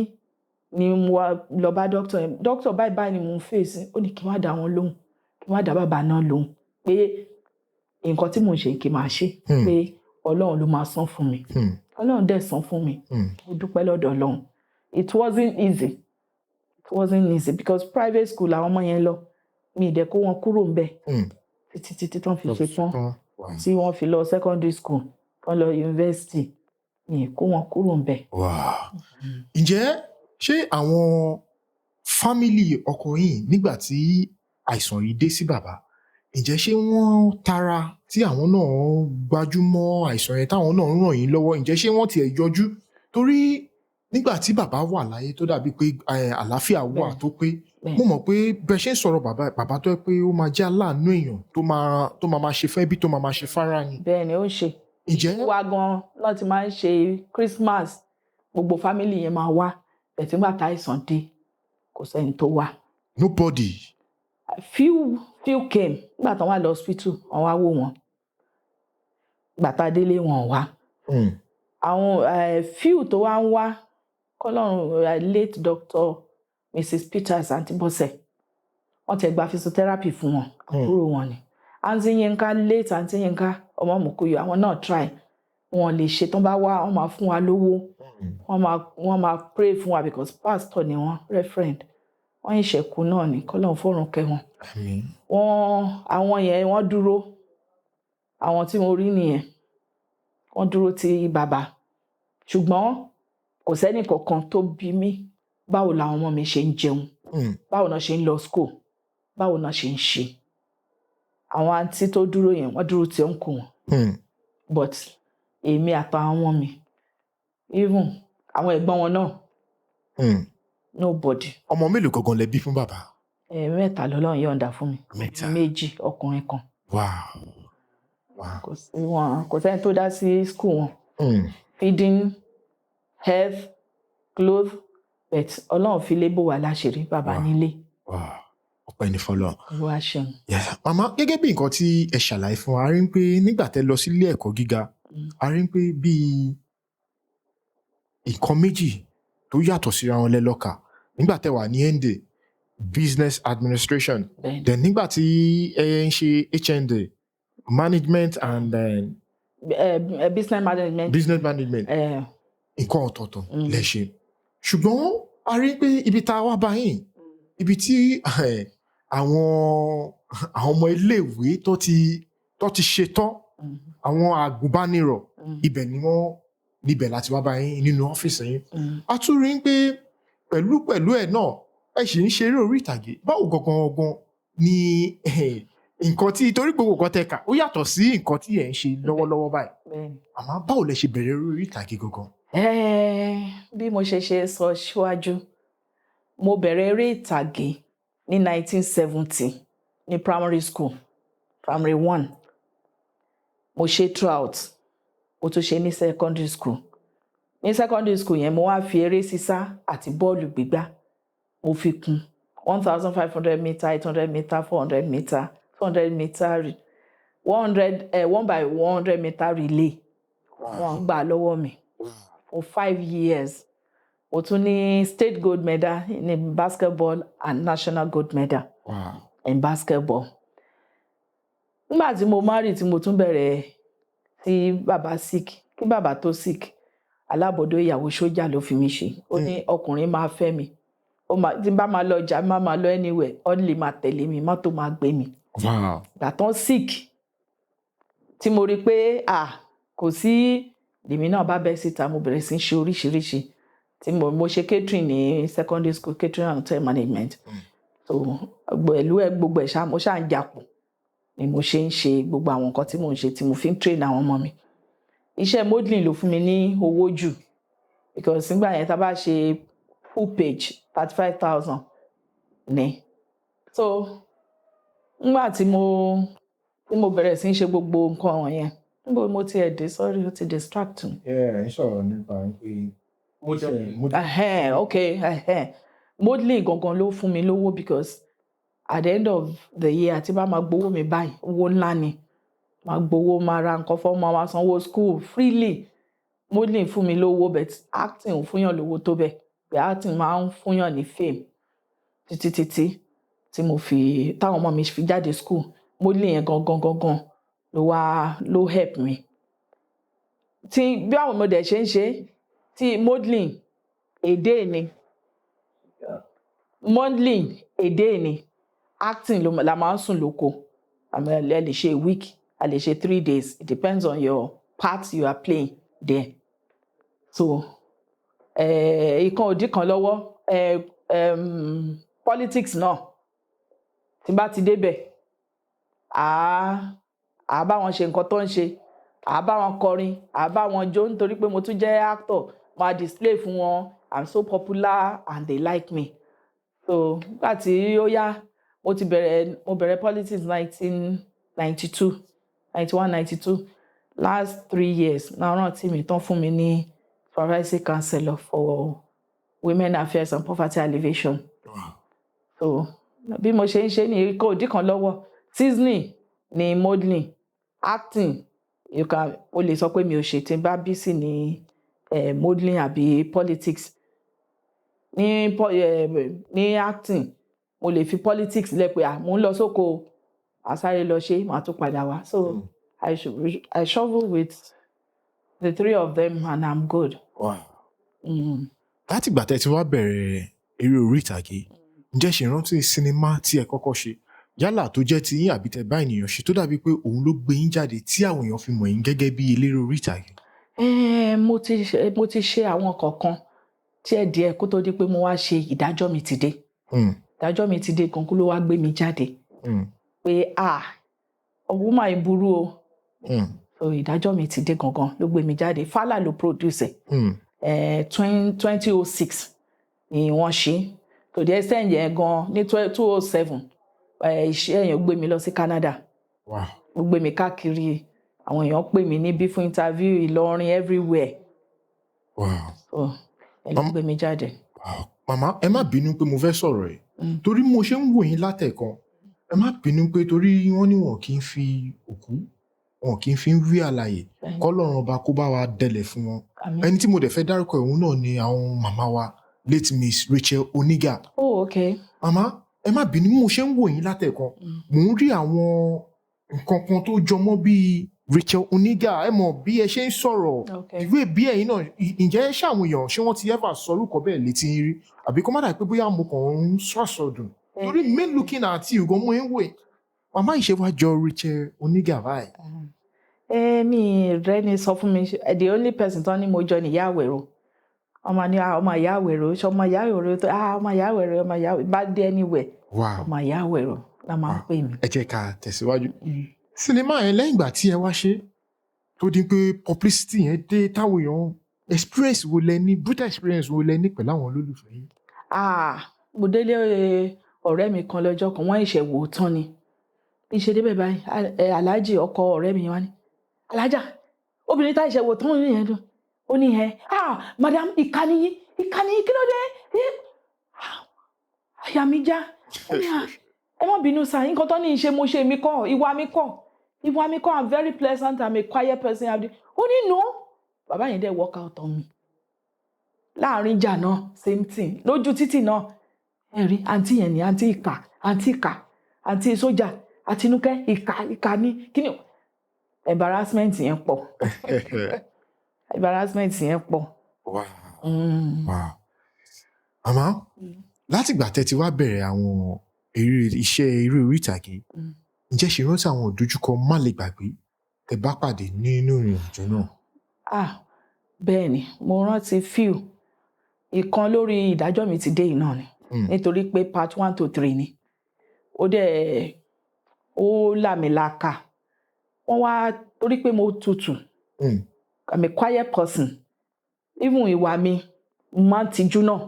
ni mo wá lọ bá doctor yẹn. Doctor, báyìí báyìí ni mo ń fèsì. Ó ní kí n má dá wọn lóhùn, kí n má dá bàbá náà lóhùn, pé nǹkan tí mò ń ṣe, kí n máa ṣe, pé Ọlọ́run ló máa san fún mi. Ọlọ́run dẹ̀ san fún mi. Mo dúpẹ́ lọ́dọ̀ Ọlọ́run. It wasn't easy, it wasn't easy, because private school làwọn ọmọ yẹn lọ. Mi ì dẹ̀ kó wọn kúrò ńbẹ̀ títí títí tán fi ṣe tán, tí wọ́n fi lọ secondary school, tán lọ university. Mi ì kó wọn kúrò ńbẹ̀. Wow. Ǹjẹ́ ṣé àwọn family ọkọ yìí, nígbà tí àìsàn yìí dé sí bàbá, ǹjẹ́ ṣé wọ́n tara tí àwọn náà gbájúmọ́ àìsàn yẹn, táwọn náà ń ràn yín lọ́wọ́? Ǹjẹ́ ṣé wọ́n tiẹ̀ yọjú? Torí nígbà tí bàbá wà láyé, tó dàbí pé àlàáfíà wà tó pé, mo mọ̀ pé bẹ́ẹ̀ ṣe ń sọ̀rọ̀ bàbá, bàbá tó yẹ pé ó máa jẹ́ aláàánú èèyàn, tó máa ṣe fẹ́ bí tó máa ṣe fárá ni. Bẹ́ẹ̀ ni ó ń ṣe. Ǹjẹ́ Wa gan náà ti máa ń ṣe Christmas, gbogbo family yẹn máa wá bẹ̀tí. Nígbà tá àìsàn dé, kò sẹ́ni tó wá. Nobody. Few, few came. Nígbà tán wà lọ hospital, wọ́n wá wò wọ́n. Ìgbà tá a délé, wọn ò wá. Àwọn few tó wá ń wá, kọ́lọ́run, late Dr. Mrs. Peters, Aunty Bọ́sẹ̀, wọ́n ti gba physiotherapy fún wọn, àbúrò wọn ni. Aunty Yinka, late Aunty Yinka ọmọ Mùkúyọ, àwọn náà try. Wọn lè ṣe tán, bá wá, wọ́n máa fún wa lówó, wọ́n máa pray fún wa, because pastor ni wọ́n, reverend. Wọ́n ìṣẹ̀kú náà ni, kọ́lọ́run fọ̀run kẹ́ wọn. Àmín. Wọ́n, àwọn yẹn, wọ́n dúró. Àwọn tí mo rí nìyẹn, wọ́n dúró ti bàbá, ṣùgbọ́n kò sẹ́nì kankan tó bí mi báwo làwọn ọmọ mi ṣe ń jẹun, báwo náà ṣe ń lọ school, báwo náà ṣe ń ṣe. Àwọn àǹtí tó dúró yẹn, wọ́n dúró tí ó ń kó wọn, but èmi àtàwọn ọmọ mi, even àwọn ẹ̀gbọ́n wọn náà, nobody. Ọmọ mélòó gangan lẹ bí fún bàbá? Ẹ mẹ́ta lọ́lọ́run yọ̀ǹda fún mi. Mẹ́ta. Méjì ọkùnrin kan. Kò sí wọn, kò sẹ́ni tó dá sí school wọn, feeding, health, clothes, but Ọlọ́run fi lé bò wá láṣìírí, bàbá nílé. Wow, ọpẹ́ ní fọ́lọ́run. Olúwa ṣeun. Yes. Màmá, gẹ́gẹ́ bí nǹkan tí ẹ ṣàlàyé fún wa, a rí pé nígbà tẹ́ lọ sílé ẹ̀kọ́ gíga, a rí pé bíi nǹkan méjì tó yàtọ̀ síra wọn lẹ lọ kà nígbà tẹ́ wà ní ND, business administration. Bẹ́ẹ̀ni. Then nígbà tí ẹ ń ṣe HND, management and Business management. Business management. Nǹkan ọ̀tọ̀ọ̀tọ̀ lẹ ṣe, ṣùgbọ́n a rí pé ibi tá a wá báyìí, ibi tí àwọn ọmọ iléèwé tó ti ṣe tán, àwọn àgùnbánirọ̀, ibẹ̀ ni wọ́n níbẹ̀ láti wá báyìí nínú ọ́fíìsì yín. A tún rí pé pẹ̀lú pẹ̀lú ẹ̀ náà, ẹ sì ń ṣeré orí ìtàgé. Báwo gangan gangan ni nǹkan tí, torí gbogbo nǹkan tẹ́ kà, ó yàtọ̀ sí nǹkan tí ẹ̀ ń ṣe lọ́wọ́lọ́wọ́ báyìí? Bẹ́ẹ̀ni. Àmọ́ báwo lẹ ṣe bẹ̀rẹ̀ eré orí ìtàgé gangan? Bí mo ṣe sọ síwájú, mo bẹ̀rẹ̀ eré ìtàgé ní 1970 ní primary school, primary one. Mo ṣe throughout, mo tún ṣe ní secondary school. Ní secondary school yẹn, mo wá fi eré sísá àti bọ́ọ̀lù gbígbá, mo fi kún 1500 meter, 800 meter, 400 meter, 200 meter, 100, 1 by 100 meter relay. Wọ́n gbà lọ́wọ́ mi for 5 years. Mo tún ní state gold medal ní basketball and national gold medal in basketball. Nígbà tí mo marry, tí mo tún bẹ̀rẹ̀ tí bàbá sick, kí bàbá tó sick, alábọ̀dọ̀ ìyàwó sójà ló fi mí ṣe. Ó ní ọkùnrin máa fẹ́ mi, ó máa tí n bá máa lọ ọjà, máa lọ anywhere, ó lè máa tẹ̀lé mi, mọ́tò máa gbé mi. Ìgbà tán sick, tí mo rí i pé ah, kò sí, lèmi náà bá bẹ́ síta, mo bẹ̀rẹ̀ sí í ṣe oríṣiríṣi. Tí mo ṣe catering ní secondary school, catering and hotel management. So pẹ̀lú ẹ gbogbo ẹ̀ ṣá, mo ṣáà ń japò ni mo ṣe ń ṣe gbogbo àwọn nǹkan tí mo ń ṣe, tí mo fi ń train àwọn ọmọ mi. Iṣẹ́ modeling ló fún mi ní owó jù, because nígbà yẹn, tá a bá ṣe full page, 35,000 ní. So nígbà tí mo bẹ̀rẹ̀ sí í ṣe gbogbo nǹkan wọ̀nyẹn, níbo mo ti ẹ̀ dé? Sorry, ó ti distract mi. Ẹ ń sọ̀rọ̀ nípa pé Ẹhẹ́n, okay, ẹhẹ́n. Modeling gangan ló fún mi lówó, because at the end of the year, àti bá máa gbowó mi báyìí, owó ńlá ni máa gbowó, máa ra nǹkan fọ́mọ, máa sanwó school freely. Modeling fún mi lówó, but acting ò fúnyàn lówó tó bẹ́ẹ̀. But acting máa ń fúnyàn ní fame títí títí tí mo fi táwọn ọmọ mi fi jáde school. Modeling yẹn gangan gangan ló wá ló help mi. Tí bí àwọn ọmọdé ṣe ń ṣe tí modeling èdè ni, modeling èdè ni, acting ló la máa ń sùn lóko. Àmọ́ ẹ lè ṣe a week, a lè ṣe 3 days. It depends on your part you are playing there. So ìkan òdì kan lọ́wọ́, politics náà, tí bá ti débẹ̀, à bá wọn ṣe nǹkan tó ń ṣe, à bá wọn kọrin, à bá wọn jó, nítorí pé mo tún jẹ́ actor, máa display fún wọn. I'm so popular and they like me. So nígbà tí ó yá, mo ti bẹ̀rẹ̀, mo bẹ̀rẹ̀ politics 1992, 91, 92. Last 3 years náà rántí mi tán fún mi ní supervisory councillor for women affairs and poverty alleviation. So bí mo ṣe ń ṣe ní kò dí kan lọ́wọ́. Seasoning ni modeling, acting, you can, o lè sọ pé mi ò ṣe tí n bá busy ní modeling àbí politics. Ní acting, mo lè fi politics lẹ̀ pé ah, mo ń lọ sóko, màá sáré lọ ṣe, màá tún padà wá. So I shovel with the three of them and I'm good. Láti ìgbà tẹ́ ti wá bẹ̀rẹ̀ eré orí ìtàgé, ǹjẹ́ ṣe rántí sinimá tí ẹ kọ́kọ́ ṣe? Yálà tó jẹ́ ti yín àbí tẹ bá ènìyàn ṣe, tó dàbí pé òun ló gbé yín jáde tí àwọn èèyàn fi mọ̀ yín gẹ́gẹ́ bí eléré orí ìtàgé? Mo ti ṣe àwọn kọ̀ọ̀kan díẹ̀ díẹ̀ kó tó di pé mo wá ṣe Ìdájọ́ Mi Ti Dé. Ìdájọ́ Mi Ti Dé gan kó ló wá gbé mi jáde pé, ah, woman yìí burú o. So Ìdájọ́ Mi Ti Dé gangan ló gbé mi jáde. Fálà ló produce ẹ̀. 2006 ni wọ́n ṣe. To the extent yẹn gan, ní 2007, iṣẹ́ yẹn gbé mi lọ sí Canada. Ó gbé mi káàkiri, àwọn èèyàn pè mí níbí fún interview, Ìlọrin, everywhere. So ẹ ló gbé mi jáde. Wow. Màmá, ẹ má bínú pé mo fẹ́ sọ̀rọ̀ ẹ̀, torí mo ṣe ń wò yín látẹ̀kan, ẹ má bínú pé torí wọ́n ní wọn kì í fi òkú, wọn kì í fi ń wí àlàyé. Kọ́lọ́run Ọba kó bá wa dẹlẹ̀ fún wọn. Àmín. Ẹni tí mo dẹ̀ fẹ́ dárúkọ, òun náà ni àwọn màmá wa, late Miss Rachel Oniga. Oh, okay. Màmá, ẹ má bínú, bí mo ṣe ń wò yín látẹ̀kan, mò ń rí àwọn nǹkan kan tó jọmọ́ bíi Rachel Oniga. Ẹ mọ̀ bí ẹ ṣe ń sọ̀rọ̀, ìwé bí ẹ̀yin náà, ǹjẹ́ ṣé àwọn èèyàn, ṣé wọ́n ti ever sọ orúkọ bẹ́ẹ̀ létí yín rí, àbí kó má dà pé bóyá mo kàn ń sọ̀sọ̀dùn? Torí me looking at you gan, mo ń wò yín, màmá yìí ṣe wá jọ Rachel Oniga báyìí? Ẹ mi rẹ ni sọ fún mi. The only person tó ní mo jọ ní ìyá Àwẹ̀rò. Ọmọ ní, ah, ọmọ ìyá Àwẹ̀rò, ṣe ọmọ ìyá Àwẹ̀rò tó, ah, ọmọ ìyá Àwẹ̀rò, ọmọ ìyá Àwẹ̀rò, bá dé anywhere, ọmọ ìyá Àwẹ̀rò la máa ń pè mí. Ẹ jẹ́ ká tẹ̀síwájú. Sinimá yẹn, lẹ́yìn ìgbà tí ẹ wá ṣe, tó di pé publicity yẹn dé, táwọn èèyàn, experience wo lẹ ní, brutal experience wo lẹ ní pẹ̀lú àwọn olólùfẹ́ yín? Ah, mo délé ọ̀rẹ́ mi kan lọ́jọ́ kan, wọ́n ìṣẹ̀ wò ó tán ni. Bí ṣe débẹ̀ báyìí, aláàjì ọkọ ọ̀rẹ́ mi wá ní, "Alájà, obìnrin tá ìṣẹ̀ wò tán yẹn dùn." Ó ní, "Ẹ, ah, madam, ìkànnì yín, ìkànnì yín, kí ló dé?" Ah, àyà mi já. Ó ní, "Ah, ẹ má bínú sá, nǹkan tó ní í ṣe mo ṣe, mi kọ́, ìwà mi kọ́, ìwà mi kọ́. I'm very pleasant, I'm a quiet person." Ó ní, "No." Bàbá yẹn dẹ̀ walk out on me láàrin ìjà náà. Same thing lójú títì náà. Ẹ rí àǹtí yẹn ní àǹtí ìkà, àǹtí ìkà, àǹtí sójà àtinúkẹ́, ìkà, ìkà ní kíni. Embarrassment yẹn pọ̀, embarrassment yẹn pọ̀. Wow. Màmá, látìgbà tẹ́ ti wá bẹ̀rẹ̀ àwọn eré, iṣẹ́ eré orí ìtàgé, ǹjẹ́ ṣe rántí àwọn ìdojúkọ má lè gbàgbé tẹ́ bá pàdé nínú ìrìn àjò náà? Ah, bẹ́ẹ̀ ni, mo rántí few. Ìkan lórí Ìdájọ́ Mi Ti Dé yìí náà ni, nítorí pé part one to three ni. Ó dẹ̀ ó làmìlaka. Wọ́n wá torí pé mo tutù, I'm a quiet person, even ìwà mi, mo máa ń tijú náà,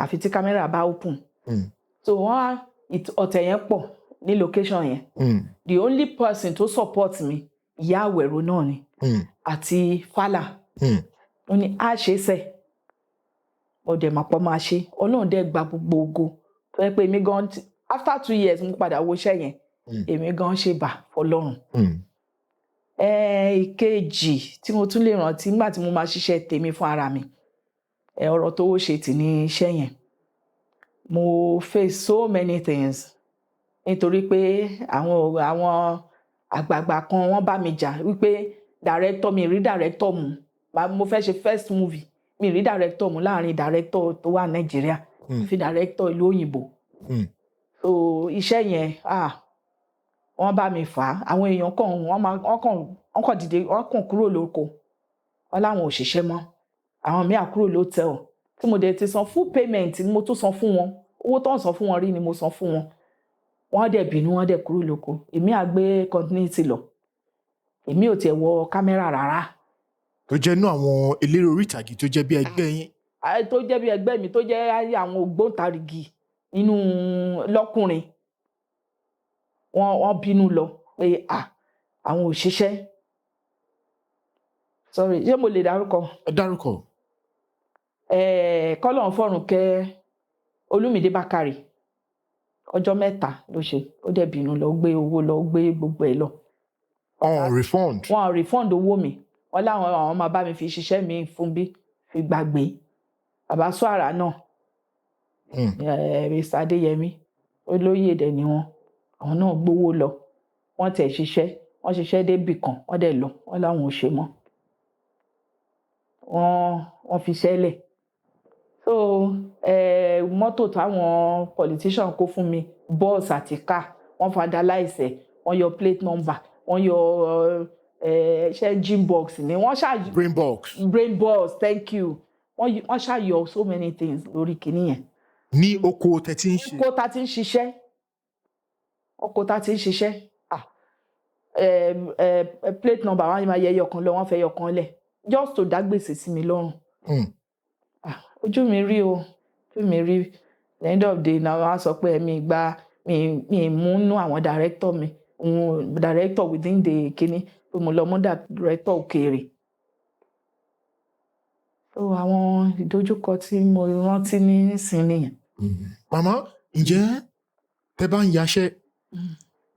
àfi tí kámẹ́rà bá open. So wọ́n wá ọ̀tẹ̀ yẹn pọ̀ ní location yẹn. The only person tó support mi, ìyá Àwẹ̀rò náà ni, àti Fálà. Ó ní á ṣe é sẹ̀, ó dẹ̀ máa pọ̀ máa ṣe. Ọlọ́run dẹ̀ gba gbogbo ògo, tó yẹ pé èmi gan after 2 years mo padà wo iṣẹ́ yẹn, èmi gan ṣe bà fọlọ́run. Ìkejì tí mo tún lè rántí, nígbà tí mo máa ṣiṣẹ́ tèmi fún ara mi, ọ̀rọ̀ tó ṣe tì ní iṣẹ́ yẹn, mo face so many things, nítorí pé àwọn àgbààgbà kan, wọ́n bá mi jà wípé director mi rí director mu. Mo fẹ́ ṣe first movie mi, rí director mu láàrin director tó wà Nàìjíríà, fi director ìlú òyìnbó. So iṣẹ́ yẹn, ah, wọ́n bá mi fà á. Àwọn èèyàn kan, wọ́n máa wọ́n kàn dìde, wọ́n kàn kúrò lóko, wọ́n láwọn ò ṣiṣẹ́ mọ́. Àwọn míì á kúrò lótẹ́ẹ̀lì tí mo dẹ̀ ti san full payment ni mo tún san fún wọn. Owó tó ń san fún wọn rí ni mo san fún wọn. Wọ́n dẹ̀ bínú, wọ́n dẹ̀ kúrò lóko. Èmi á gbé continuity lọ, èmi ò tiẹ̀ wọ kámẹ́rà rárá. Tó jẹ́ inú àwọn eléré orí ìtàgé tó jẹ́ bí ẹgbẹ́ yín. Ah, tó jẹ́ bí ẹgbẹ́ mi, tó jẹ́ àwọn ògbóǹtarìgì nínú lọ́kùnrin, wọ́n bínú lọ pé à àwọn òṣìṣẹ́. Sorry, ṣé mo lè dárúkọ? Ẹ dárúkọ. Kọ́lọ́run fọ̀run kẹ́ Olúmídé Bákàrè. Ọjọ́ 3 ló ṣe, ó dẹ̀ bínú lọ, ó gbé owó lọ, ó gbé gbogbo ẹ̀ lọ. On refund? Wọn ò refund owó mi. Wọn láwọn àwọn máa bá mi fi ṣiṣẹ́ mi fún bí fi gbàgbé. Bàbá Suara náà, Mr. Adéyẹmí, olóyè dẹ̀ ni wọ́n. Àwọn náà gbowó lọ. Wọ́n tẹ̀ ṣiṣẹ́, wọ́n ṣiṣẹ́ débì kan, wọ́n dẹ̀ lọ, wọ́n láwọn ò ṣe mọ́. Wọ́n fi ṣẹ́lẹ̀. So mọ́tò táwọn politician kó fún mi, bọ́ọ̀sì àti car, Wọ́n vandalize ẹ̀, wọ́n yọ plate number, wọ́n yọ ṣe gym box ni wọ́n ṣáà Brain box. Brain box, thank you. Wọ́n ṣáà yọ so many things lórí kinní yẹn. Ní oko tẹ́ ti ń ṣe. Oko tá ti ń ṣiṣẹ́, oko tá ti ń ṣiṣẹ́. Ah, plate number, wọn máa yẹ ẹyọ kan lọ, wọ́n fẹ́ ẹyọ kan lẹ̀ just to dá gbèsè sí mi lọ́rùn. Ah, ojú mi rí o, ojú mi rí. The end of the day na, wọ́n á sọ pé ẹ̀mí gba mi mú nú àwọn director mi, òun director within the kinní, pé mo lọ mú director òkèèrè. So àwọn ìdojúkọ tí mo rántí nísìnyí nìyẹn. Màmá, ǹjẹ́ tẹ́ bá ń yaṣẹ́,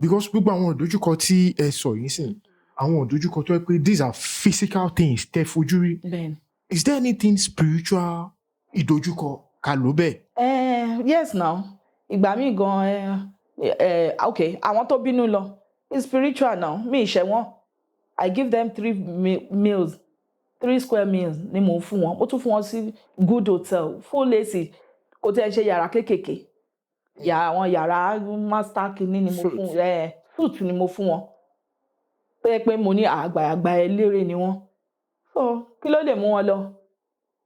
because gbogbo àwọn ìdojúkọ tí ẹ sọ yìí sìn, àwọn ìdojúkọ tó yẹ pé these are physical things tẹ́ fojú rí, Bẹ́ẹ̀ni. is there anything spiritual ìdojúkọ ká ló bẹ́ẹ̀? Yes now, ìgbà míì gan, ok, àwọn tó bínú lọ, it's spiritual now. Mi ì ṣẹ̀ wọ́n. I give them three meals, three square meals ni mò ń fún wọn. Mo tún fún wọn sí good hotel, full AC, kò tí ẹ ṣe yàrá kéékèèké, àwọn yàrá master kìíní ni mo Suite. fún ẹ, suite ni mo fún wọn, pé mo ní àgbààgbà eléré ni wọ́n. So kí ló lè mú wọn lọ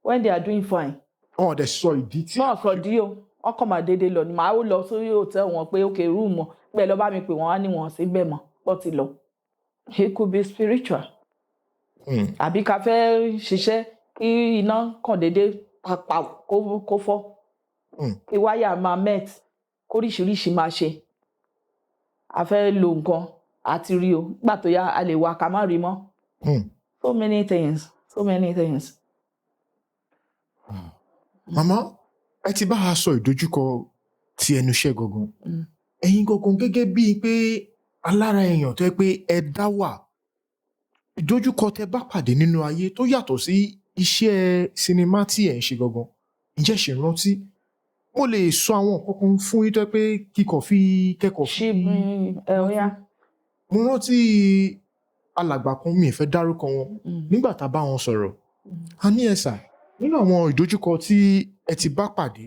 when they are doing fine? Wọn ò dẹ̀ sọ ìdí tí. Náà sọ dí o, wọn kàn máa déédéé lọ ni. Màá ó lọ sórí hotel wọn pé ok, room pé lọ bá mi pè wọ́n á ní wọn sí bẹ́ẹ̀ mọ́, bọ́ ti lọ. It could be spiritual. Àbí ká fẹ́ ṣiṣẹ́, kí iná kàn déédéé pàpà kó fọ́, kí wáyà máa melt, kóríṣiríṣi máa ṣe. A fẹ́ lo nǹkan àti rí o, gbà tó yá, a lè wá ká má rí mọ́. So many things, so many things. Màmá, ẹ ti bá a sọ ìdojúkọ ti ẹnu iṣẹ́ gangan. Ẹ̀yin gangan gẹ́gẹ́ bíi pé alára èèyàn tó yẹ pé ẹ dá wà, ìdojúkọ tẹ bá pàdé nínú ayé tó yàtọ̀ sí iṣẹ́ sinimá tí ẹ̀ ń ṣe gangan, ǹjẹ́ ṣe rántí? Mo lè sọ àwọn nǹkan kan fún yín tó yẹ pé kíkọ̀ fi kẹ́kọ̀ọ́ ṣí fi. Ẹ ó yá. Mo rántí alàgbà kan, mi ì fẹ́ dárúkọ wọn. Nígbà tá a bá wọn sọ̀rọ̀, a ní, "Ẹ sà, nínú àwọn ìdojúkọ tí ẹ ti bá pàdé,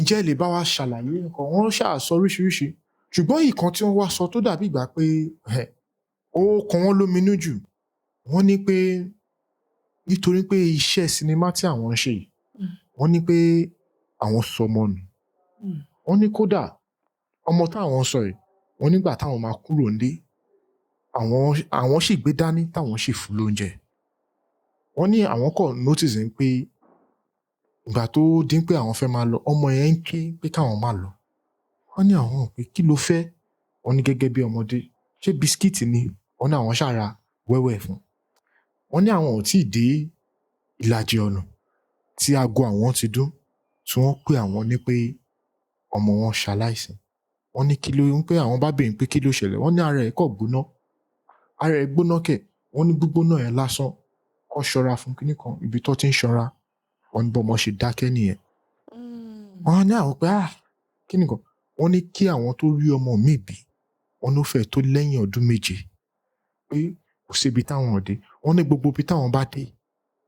ǹjẹ́ ẹ lè bá wa ṣàlàyé nǹkan?" Wọ́n ṣáà sọ oríṣiríṣi, ṣùgbọ́n ìkan tí wọ́n wá sọ tó dàbí ìgbà pé ẹ̀, ó kan wọ́n lóminú jù, wọ́n ní pé nítorí pé iṣẹ́ sinimá tí àwọn ń ṣe yìí, wọ́n ní pé àwọn sọmọ nù. Wọ́n ní kódà ọmọ táwọn sọ yìí, wọ́n nígbà táwọn máa kúrò nílé, àwọn sì gbé dání, táwọn sì fún lóúnjẹ. Wọ́n ní àwọn kọ̀ notice ń pé ìgbà tó dín pé àwọn fẹ́ máa lọ, ọmọ yẹn ń ké pé káwọn má lọ. Wọ́n ní àwọn ò pé kí ló fẹ́. Wọ́n ní gẹ́gẹ́ bí ọmọdé, ṣé bisikíìtì ni? Wọ́n ní àwọn ṣàrà wẹ́wẹ́ fún. Wọ́n ní àwọn ò tí ì dé ìlàjì ọ̀nà tí aago àwọn ti dún, tí wọ́n pè àwọn ní pé ọmọ wọn ṣaláìsí. Wọ́n ní kí ló ń pé àwọn bá béèrè pé kí ló ṣẹlẹ̀. Wọ́n ní ara ẹ̀ kọ̀ gbóná, ara ẹ̀ gbóná kẹ̀. Wọ́n ní gbígbóná ẹ̀ lásán kọ́ ṣọ́ra fún kinní kan, ibi tó ti ń ṣọ́ra. Wọ́n ní bọ́mọ ṣe dákẹ́ nìyẹn. Wọ́n á ní àwọn pé, ah, kí nìkan. Wọ́n ní kí àwọn tó rí ọmọ mi bí, wọ́n ló fẹ́ tó lẹ́yìn ọdún 7, pé kò síbi táwọn ò dé. Wọ́n ní gbogbo ibi táwọn bá dé,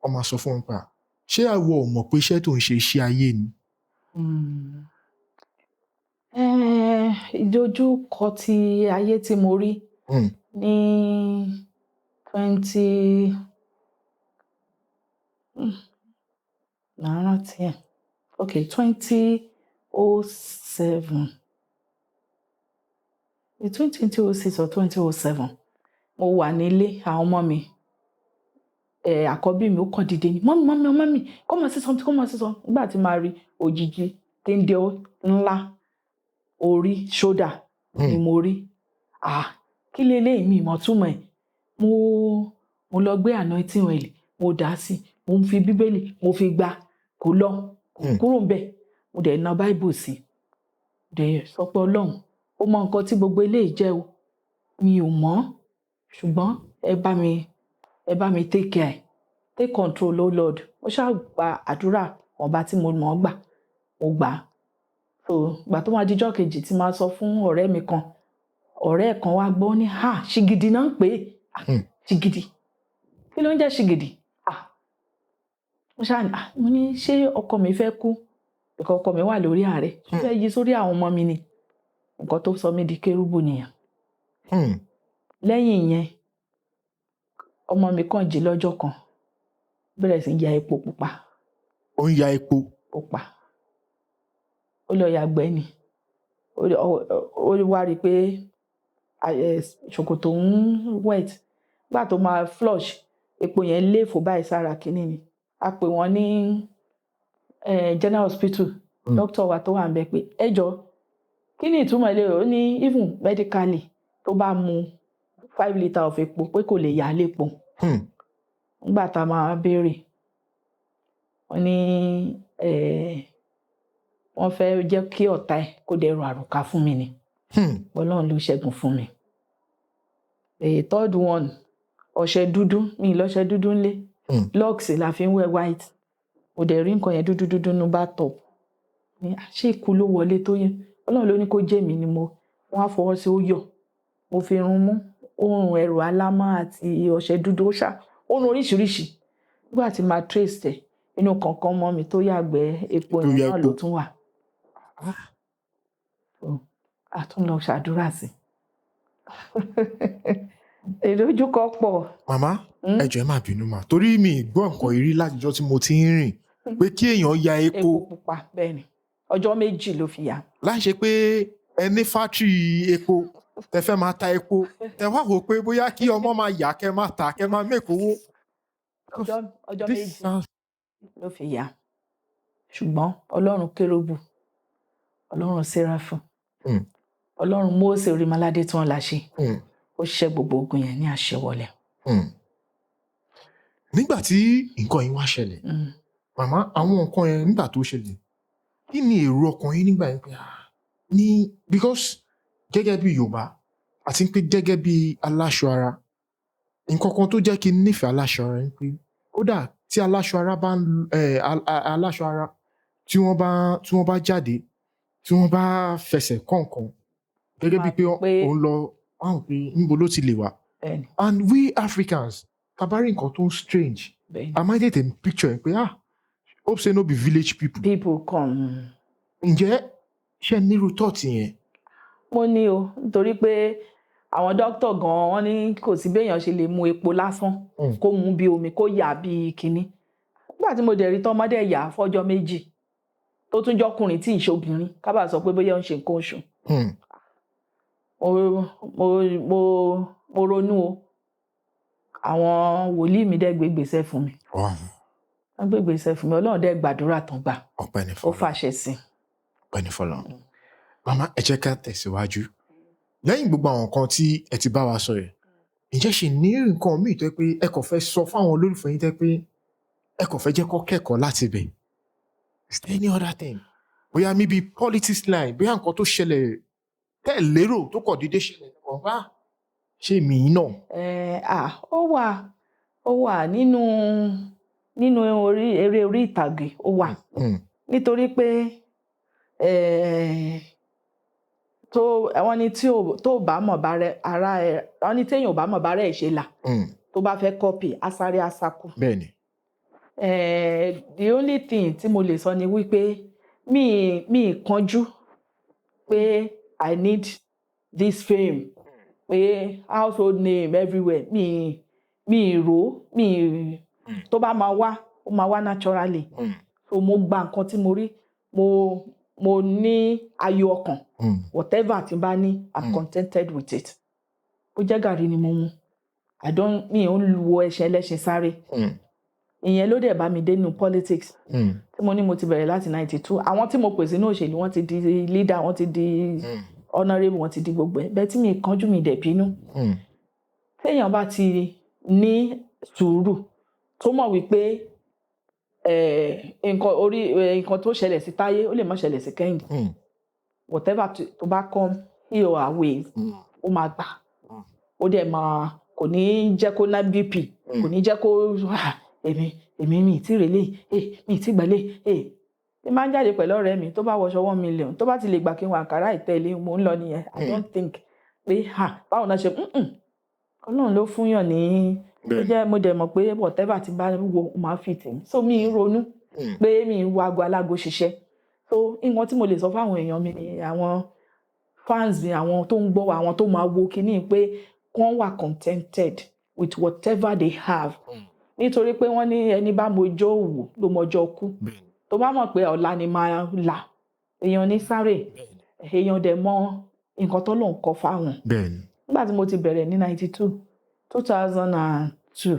wọ́n máa sọ fún wọn pé, "Ah, ṣé àwọ̀ ò mọ̀ pé iṣẹ́ tó ń ṣe iṣẹ́ ayé ni?" Ìdojúkọ ti ayé tí mo rí ní twenty, màá rántí ẹ̀, ok, 2007, between 2006 or 2007, mo wà nílé àwọn ọmọ mi. Àkọ́bí mi, ó kàn dìde ní, "Mummy, mummy, mummy, come and see something, come and see something." Nígbà tí màá rí, òjijì kéńdé ńlá orí ṣódà ni mo rí. Ah, kí leléyìí? Mi ìmọ̀ túmọ̀ ẹ̀. Mo lọ gbé anointing oil, mo dà á sí, mo fi Bíbélì, mo fi gbá, kò lọ, kò kúrò ńbẹ̀. Mo dẹ̀ na Bible sí, dẹ̀ sọ pé, "Ọlọ́run, ó mọ nǹkan tí gbogbo eléyìí jẹ́ o, mi ò mọ̀, ṣùgbọ́n ẹ bá mi take care, take control, o Lord." Mo ṣáà gba àdúrà ọba tí mo mọ̀ ọ́ gbà, mo gbà á. So ìgbà tó máa dijọ́ kejì tí máa sọ fún ọ̀rẹ́ mi kan, ọ̀rẹ́ ẹ̀ kan wá gbọ́ ní, "Ha, ṣìgìdì náà ń pè é." Ah, ṣìgìdì, kí ló ń jẹ́ ṣìgìdì? Ah, mo ṣáà ní, ah, mo ní, ṣé ọkọ mi fẹ́ kú? Ìkọ̀ ọkọ mi wà lórí àárẹ̀, ṣé fẹ́ yí sórí àwọn ọmọ mi ni? Nǹkan tó sọ mí di kérúbù nìyẹn. Lẹ́yìn ìyẹn, ọmọ mi kàn jí lọ́jọ́ kan, bẹ̀rẹ̀ sí í ya epo pupa. Ó ń ya epo. Pupa. Ó lọ yàgbẹ́ ni. Ó wá rí i pé ṣòkòtò ń wet. Nígbà tó máa flush, epo yẹn léfò báyìí sára kínní ni. A pè wọ́n ní General Hospital. Doctor wa tó wà níbẹ̀ pé, ẹ jọ̀ọ́, kí ni ìtumọ̀ eléyìí? Ó ní even medically, tó bá mu 5 litre of epo pé kò lè yá lépo. Nígbà tá a máa béèrè, wọ́n ní wọ́n fẹ́ jẹ́ kí ọ̀tá ẹ̀ kó dẹrù àròkà fún mi ni. Ọlọ́run ló ṣẹ́gun fún mi. The third one, ọṣẹ dúdú, mi ì lọ́ṣẹ dúdú ńlé. Lux la fi ń wẹ̀ white. Mo dẹ̀ rí nǹkan yẹn dúdú dúdú nínú bathtub. Ní ṣé ikú ló wọlé tó yẹn? Ọlọ́run ló ní kó jẹ́ mi ni mo. Wọ́n á fọwọ́ sí ó yọ̀. Mo fi irun mú, òórùn ẹrù alámọ̀ àti ọṣẹ dúdú ó ṣá, òórùn oríṣiríṣi. Nígbà tí màá trace ẹ̀, inú kànkàn ọmọ mi tó yàgbẹ́ epo Tó yẹn ya náà ló epo. tún wà. So, a tún lọ ṣàdúrà sí. Ìdojúkọ pọ̀. Màmá, ẹ jọ̀ọ́, ẹ má bínú mà, torí mi ì gbọ́ nǹkan yìí rí látijọ́ tí mo ti ń rìn, pé kí èèyàn ya epo. Epo pupa, bẹ́ẹ̀ ni. Ọjọ́ 2 ló fi yà. Láì ṣe pé ẹ ní factory epo tẹ fẹ́ máa ta epo, tẹ wá wò pé bóyá kí ọmọ máa yà, kẹ́ máa tà, kẹ́ máa make owó. Ọjọ́ This 2 sounds ló fi yà. Ṣùgbọ́n Ọlọ́run Kérúbù, Ọlọ́run Séráfù, Ọlọ́run Mósè Orímọládé tí wọ́n la ṣe, ó ṣẹ́ gbogbo ogun yẹn ní àṣẹwọlẹ̀. Nígbà tí nǹkan yìí wá ṣẹlẹ̀, màmá, àwọn nǹkan yẹn nígbà tó ṣẹlẹ̀, kí ni èrò ọkàn yín nígbà yẹn pé ah, ní because gẹ́gẹ́ bí Yorùbá àti pé gẹ́gẹ́ bí aláṣọ ara, nǹkan kan tó jẹ́ kí n nífẹ̀ẹ́ aláṣọ ara ni pé kódà tí aláṣọ ara bá ń aláṣọ ara tí wọ́n bá jáde, tí wọ́n bá fẹsẹ̀ kọ́ nǹkan, gẹ́gẹ́ bíi pé òun lọ wọ́n pé níbo ló ti lè wà. And we Africans, tá bá rí nǹkan tó ń strange, a máa ń tètè picture ẹ̀ pé, ah, hope say no be village people. People come. Ǹjẹ́ ṣé ẹ nírú thought yẹn? Mo ní o, nítorí pé àwọn dókítà gan-an wọ́n ní kò sí béèyàn ṣe lè mu epo lásán, kó mu bí omi, kó yà bí kinní. Nígbà tí mo dẹ̀ rí tọ́mọdé yà fọ́jọ́ 2, tó tún jọ́kùnrin tí ì ṣe obìnrin, ká bá sọ pé bóyá ó ń ṣe nǹkan oṣù. Mo ronú o. Àwọn wòlíì mi dẹ̀ gbé ìgbésẹ̀ fún mi. Wọ́n gbé ìgbésẹ̀ fún mi, Ọlọ́run dẹ̀ gbàdúrà tán gbà. Ọpẹ́ ní Ó fọ́lọ́run. fàṣẹ sí i. Ọpẹ́ ní fọ́lọ́run. Màmá, ẹ jẹ́ ká tẹ̀síwájú. Lẹ́yìn gbogbo àwọn nǹkan tí ẹ ti bá wa sọ yìí, ǹjẹ́ ṣì ní nǹkan míì tó jẹ́ pé ẹ kàn fẹ́ sọ fáwọn olólùfẹ́ yín, tó jẹ́ pé ẹ kàn fẹ́ jẹ́ kó kẹ́kọ̀ọ́ láti ibẹ̀? Is there any other thing? Bóyá maybe politics line, bóyá nǹkan tó ṣẹlẹ̀ tẹ́ ẹ̀ lérò tó kàn déédéé ṣẹlẹ̀ kàn bá ṣé mi yìí náà? Ó wà nínú orí eré orí ìtàgé, ó wà. Nítorí pé tó wọ́n ní tí ò tó bá mọ̀ bá rẹ ara ẹ, wọ́n ní téèyàn ò bá mọ̀ bá rẹ̀ ṣe là, tó bá fẹ́ copy, á sáré á sákú. The only thing tí mo lè sọ ni wípé mi kánjú pé I need this fame, pé household name everywhere. Mi rò mi tó bá máa wá, ó máa wá naturally. So mo gba nǹkan tí mo rí, mo ní ayọ̀ ọkàn. Whatever tí n bá ní, I'm contented with it. Ó jẹ́ gàrí ni mo mu, I don't, mi ò ń wo ẹṣin ẹlẹ́ṣin sáré. Ìyẹn ló dẹ̀ bá mi dé nínú politics tí mo ní mo ti bẹ̀rẹ̀ láti 92. Àwọn tí mo pè sínú òṣèlú, wọ́n ti di leader, wọ́n ti di honourable, wọ́n ti di gbogbo ẹ̀ bẹ́ẹ̀ tí mi kánjú, mi dẹ̀ bínú. Téèyàn bá ti ní sùúrù, tó mọ̀ wípé nǹkan orí nǹkan tó ṣẹlẹ̀ sí Táyé, ó lè má ṣẹlẹ̀ sí Kẹ́hìndé, whatever tó bá come he or her way, ó máa gbà. Ó dẹ̀ máa kò ní jẹ́ kó ná BP, kò ní jẹ́ kó ah, èmi mi ì tí rèlé, mi ì tí gbẹ́lé ẹ. Máa ń jáde pẹ̀lú ọ̀rẹ́ mi tó bá wọṣọ 1 million, tó bá ti lè gbà kí n wọ àǹkárá ìtẹ́lẹ̀, mò ń lọ nìyẹn. I don't think pé ha, báwo náà ṣe. Ọlọ́run ló fúnyàn ní ó. Jẹ́ mo dẹ̀ mọ̀ pé whatever ti bá wo, ó máa fit mi, so mi ń ronú pé mi ń wo aago alágo ṣiṣẹ́. So nǹkan tí mo lè sọ fáwọn èèyàn mi ni àwọn fans mi, àwọn tó ń gbọ́ wa, àwọn tó máa wo kinní, pé wọ́n wà contented with whatever they have, nítorí pé wọ́n ní ẹni bá mọjọ́ òwò ló mọjọ́ kú. Tó bá mọ̀ pé ọ̀la ni máa là, èèyàn ní sáré, èèyàn dẹ̀ mọ nǹkan tó lòun kọ fáwọn. Nígbà tí mo ti bẹ̀rẹ̀ ní 92, 2002,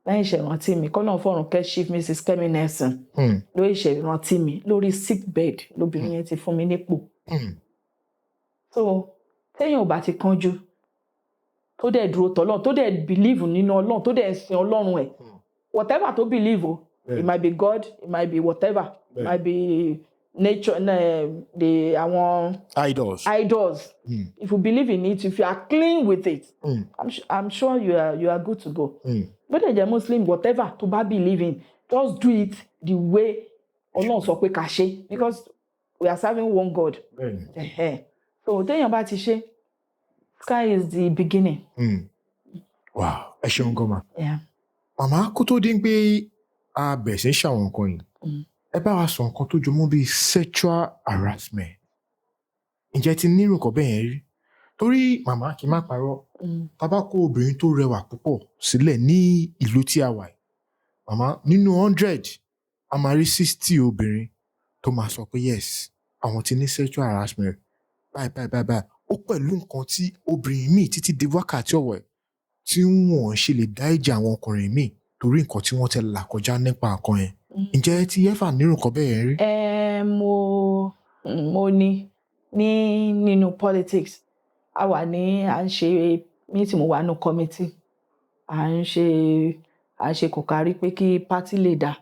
lẹ́yìn ìṣèrántí mi, kọ́lọ́un fọ̀run kẹ́ Chief Mrs. Kemi Nelson, lórí ìṣèrántí mi lórí sick bed lóbìnrin yẹn ti fún mi nípò. So téèyàn ò bá ti kánjú, tó dẹ̀ dúró tọ́lọ́run, tó dẹ̀ believe nínú Ọlọ́run, tó dẹ̀ sin Ọlọ́run ẹ̀, whatever tó believe o, it might be God, it might be whatever, it might be nature, the àwọn idols. Idols. If you believe in it, if you are clean with it, I'm sure you are good to go. Bó dẹ̀ jẹ́ Muslim, whatever tó bá believe in, just do it the way Ọlọ́run sọ pé ká ṣe, because we are serving one God. Ẹ̀hẹ́. So téèyàn bá ti ṣe, sky is the beginning. Wow, ẹ ṣeun gan ma. Yeah. Màmá, kó tó dín pé a bẹ̀rẹ̀ sí í ṣàwọn nǹkan yìí, ẹ bá wa sọ nǹkan tó jọmọ́ bíi sexual harassment. Ǹjẹ́ ti nírú nǹkan bẹ́ẹ̀ yẹn rí? Torí màmá, kí n má parọ́, tá bá kó obìnrin tó rẹwà púpọ̀ sílẹ̀ ní ìlú tí a wà yìí, màmá, nínú 100, a máa rí 60 obìnrin tó máa sọ pé yes, àwọn ti ní sexual harassment báyìí báyìí báyìí báyìí. Ó pẹ̀lú nǹkan tí obìnrin míì títí di wákàtí ọ̀wọ̀ ẹ̀ tí wọ́n ṣe lè dá ìjà àwọn ọkùnrin míì torí nǹkan tí wọ́n ti là kọjá nípa nǹkan yẹn. Ǹjẹ́ ẹ ti ever nírú nǹkan bẹ́ẹ̀ yẹn rí? Ẹ mo ní nínú politics. A wà ní, à ń ṣe meeting, mo wà nínú committee, à ń ṣe kò kárí pé kí party lè dá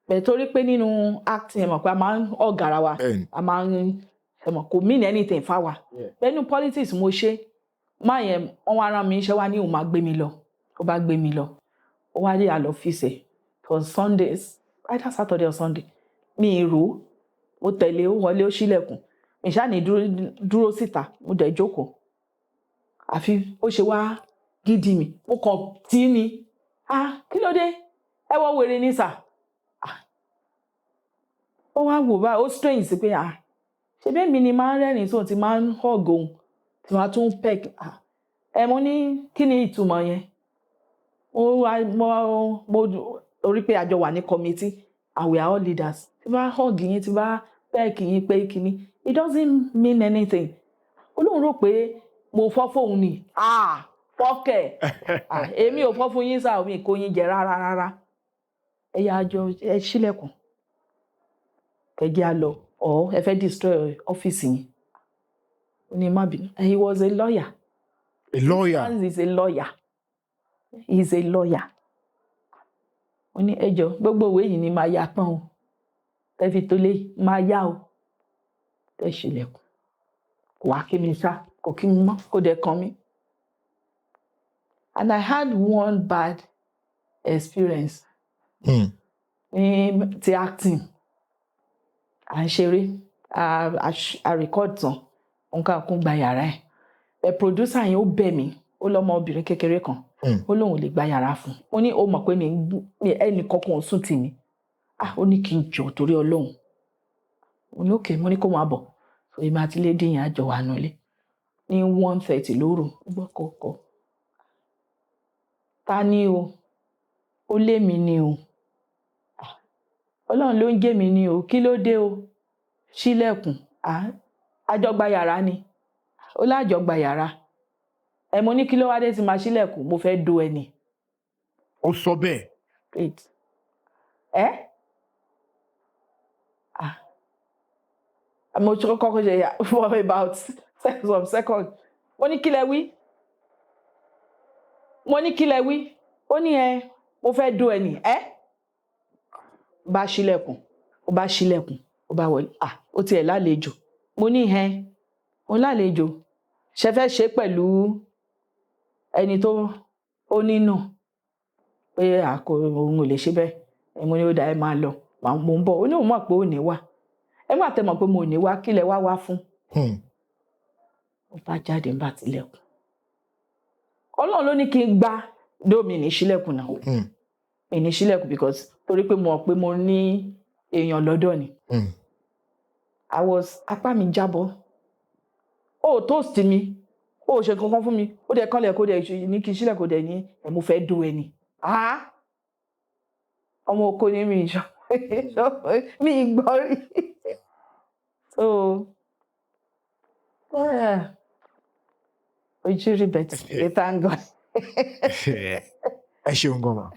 bẹ́ẹ̀, torí pé nínú acting, ẹ mọ̀ pé a máa ń hug ara wa, a máa ń, ẹ mọ̀, kò mean anything fáwa. Bẹ́ẹ̀ nínú politics, mo ṣe má yẹn, wọ́n wá rán mi iṣẹ́, wá ní òun máa gbé mi lọ. Ó bá gbé mi lọ, ó wá rí àlọ́ ọ́fíìsì ẹ̀ for Sundays, either Saturday or Sunday, mi ì rò ó. Mo tẹ̀lé, ó wọlé, ó ṣílẹ̀kùn, mi ṣáà ní dúró dúró síta. Mo dẹ̀ jókòó, àfi ó ṣe wá gidi mi, mo kàn tí ni, "Ah, kí ló dé? Ẹ wọ wèrè ní sà." Ah, ó wá wò báyìí, ó strange sí pé, ah, ṣe bẹ́ẹ̀ mi ni máa ń rẹ́rìn-ín sóun, ti máa ń hug òun, tí máa tún peck. Ah, ẹ mo ní kí ni ìtumọ̀ yẹn? Mo wá mo orí pé àjọ wà ní committee and we are all leaders. Tí bá hug yín, tí bá peck yín pé kíní, it doesn't mean anything. Ó lóun rò pé mo fọ́ fóun ni. Ah, fọ́kẹ̀. Ah, èmi ò fọ́ fún yín sáà, mi kò yín jẹ rárá rárá. Ẹ yà jọ, ẹ ṣílẹ̀kùn kẹjẹ á lọ, ọ ẹ fẹ́ destroy ọ́fíìsì yín. Ó ní má bínú. He was a lawyer. A lawyer. Hans is a lawyer, he is a lawyer. Ó ní ẹ jọ, gbogbo ìwé yìí ni máa ya tán o, tẹ́ fi tó lé máa yá o. Tẹ́ ṣílẹ̀kùn, kò wá kí mi ṣá, kò kí mi mọ́, kò dẹ̀ kàn mí. And I had one bad experience ní ti acting. À ń ṣeré, a record tán, nǹkan kún gba yàrá ẹ̀ ẹ̀. Producer yẹn, ó bẹ̀ mí, ó lọ́mọ obìnrin kékeré kan, ó lóun ò lè gba yàrá fún un. Ó ní ó mọ̀ pé mi ẹnì kankan ò sùn tì mí. Ah, ó ní kí n jọ torí Ọlọ́run. Mo ní okay, mo ní kó máa bọ̀. So èmi àti lady yẹn á jọ wà nulẹ̀ ní 1:30 lóru. Ó gbọ́ kọ̀ọ̀kọ̀, ta ni o? Ó lé mi ni o. Ah, Ọlọ́run ló ń jẹ́ mi ni o. Kí ló dé o? Ṣílẹ̀kùn. Ah, àjọ gba yàrá ni. Ó lájọ gba yàrá ẹ. Mo ní kí ló wá dé tí máa ṣílẹ̀kùn? Mo fẹ́ do ẹni. Ó sọ bẹ́ẹ̀? Wait, ẹ ah, mo ṣe kọ́kọ́ ṣe for about some seconds. Mo ní kí lẹ wí? Mo ní kí lẹ wí? Ó ní ẹ mo fẹ́ do ẹni. Ẹ bá ṣílẹ̀kùn, ó bá ṣílẹ̀kùn, ó bá wọlé. Ah, ó tiẹ̀ lálejò. Mo ní ẹ mo lálejò, ṣe fẹ́ ṣe pẹ̀lú ẹni tó ó nínú pé àkó òun ò lè ṣe bẹ́ẹ̀. Mo ní ó dá, ẹ máa lọ, mo ń bọ̀. Ó ní òun mọ̀ pé ò ní wá. Ẹ má tẹ mọ̀ pé mo ò ní wá, kí lẹ wá wá fún? Ó bá jáde, ń bá tilẹ̀kùn. Ọlọ́run ló ní kí n gbá dómi ní sílẹ̀kùn náà. Mi ní sílẹ̀kùn because torí pé mo mọ̀ pé mo ní èèyàn lọ́dọ̀ ni. I was, apá mi jábọ́. Ó Ó toast mi, ó ṣe kankan fún mi, ó dẹ̀ kánlẹ̀, kó dẹ̀ ní kí n sílẹ̀, kó dẹ̀ ní ẹ̀ mo fẹ́ dó ẹni. Ah, ọmọ oko ni mi, ìṣọ mi gbọ́ rí. So yeah, ojú rí bẹ̀tì, we thank God. Ẹ ṣeun gan ma.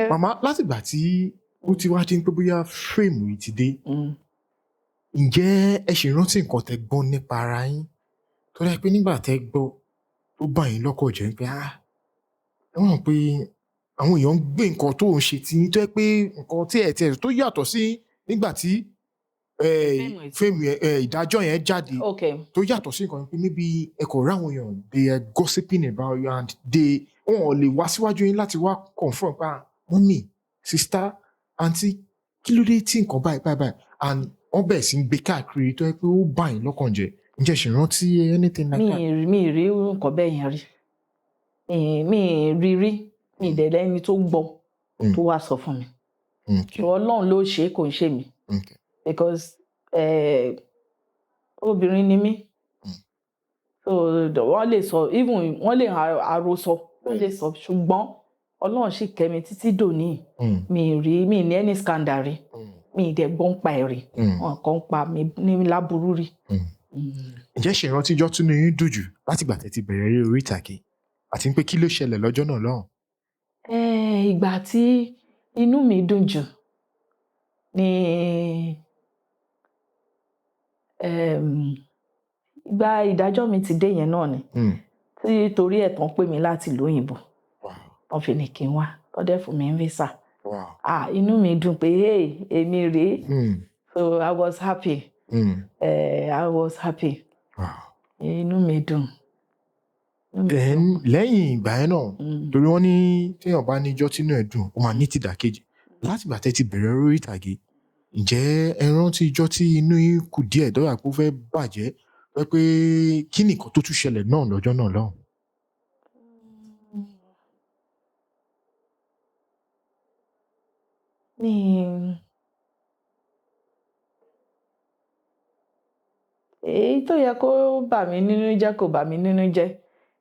Màmá, látìgbà tí ó ti wá dín pé bóyá fame yìí ti dé, ǹjẹ́ ẹ ṣì rántí nǹkan tẹ́ gbọ́ nípa ara yín tó dẹ́ pé nígbà tẹ́ gbọ́ tó bà yín lọ́kàn jẹ́ pé, ah, ẹ mọ̀ pé àwọn èèyàn ń gbé nǹkan tó ń ṣe tí tó yẹ pé nǹkan tí ẹ̀ tiẹ̀ tó yàtọ̀ sí nígbà tí fame fame ìdájọ́ yẹn jáde, tó yàtọ̀ sí nǹkan pé maybe ẹ kò rí àwọn èèyàn, they are gossiping about you and they wọn ò lè wá síwájú yín láti wá confront pa, "Mummy, sister, aunty, kí ló dé tí nǹkan báyìí báyìí báyìí?" And wọ́n bẹ̀rẹ̀ sí ń gbé káàkiri tó yẹ pé ó bà yín lọ́kàn jẹ́. Ǹjẹ́ ṣì rántí anything like Mi that? Mi rí nǹkan bẹ́ẹ̀ yẹn rí. Mi rí rí, mi dẹ̀ lẹ́ni tó gbọ́ tó wá sọ fún mi. Ọlọ́run ló ṣe é, kò ń ṣe mí, because obìnrin ni mí. So wọ́n lè sọ, even wọ́n lè àròsọ, wọ́n lè sọ, ṣùgbọ́n Ọlọ́run sì kẹ́ mi títí dòní. Mi rí, mi ní any scandal rí. Mi dẹ̀ gbọ́ ń pa ẹ̀ rí. Wọn kàn ń pa mi ní láburú rí. Ǹjẹ́ ṣe ìrántí ijọ́ tínú yín dùn jù látìgbà tẹ́ ti bẹ̀rẹ̀ eré orí ìtàgé, àti pé kí ló ṣẹlẹ̀ lọ́jọ́ náà lọ́hùn? Ìgbà tí inú mi dùn jù ni ìgbà ìdájọ́ mi ti dé yẹn náà ni, tí torí ẹ̀ tán pè mí láti ìlú òyìnbó, tán fi ní kí n wá, tán dẹ̀ fún mi ní visa. Ah, inú mi dùn pé, hey, èmi rèé. So I was happy. I was happy. Inú mi dùn. Inú mi Then dùn. lẹ́yìn ìgbà yẹn náà, torí wọ́n ní téèyàn bá níjọ́ tínú ẹ̀ dùn, ó máa ní tìdàkejì. Látìgbà tẹ́ ti bẹ̀rẹ̀ orí ìtàgé, ǹjẹ́ ẹ rántí ijọ́ tí inú yín kù díẹ̀ dọ́yà pé ó fẹ́ bàjẹ́ pé kí nìkan tó tún ṣẹlẹ̀ náà lọ́jọ́ náà lọ́hùn? Mi èyí tó yẹ kó bà mí nínú jẹ́ kò bà mí nínú jẹ́,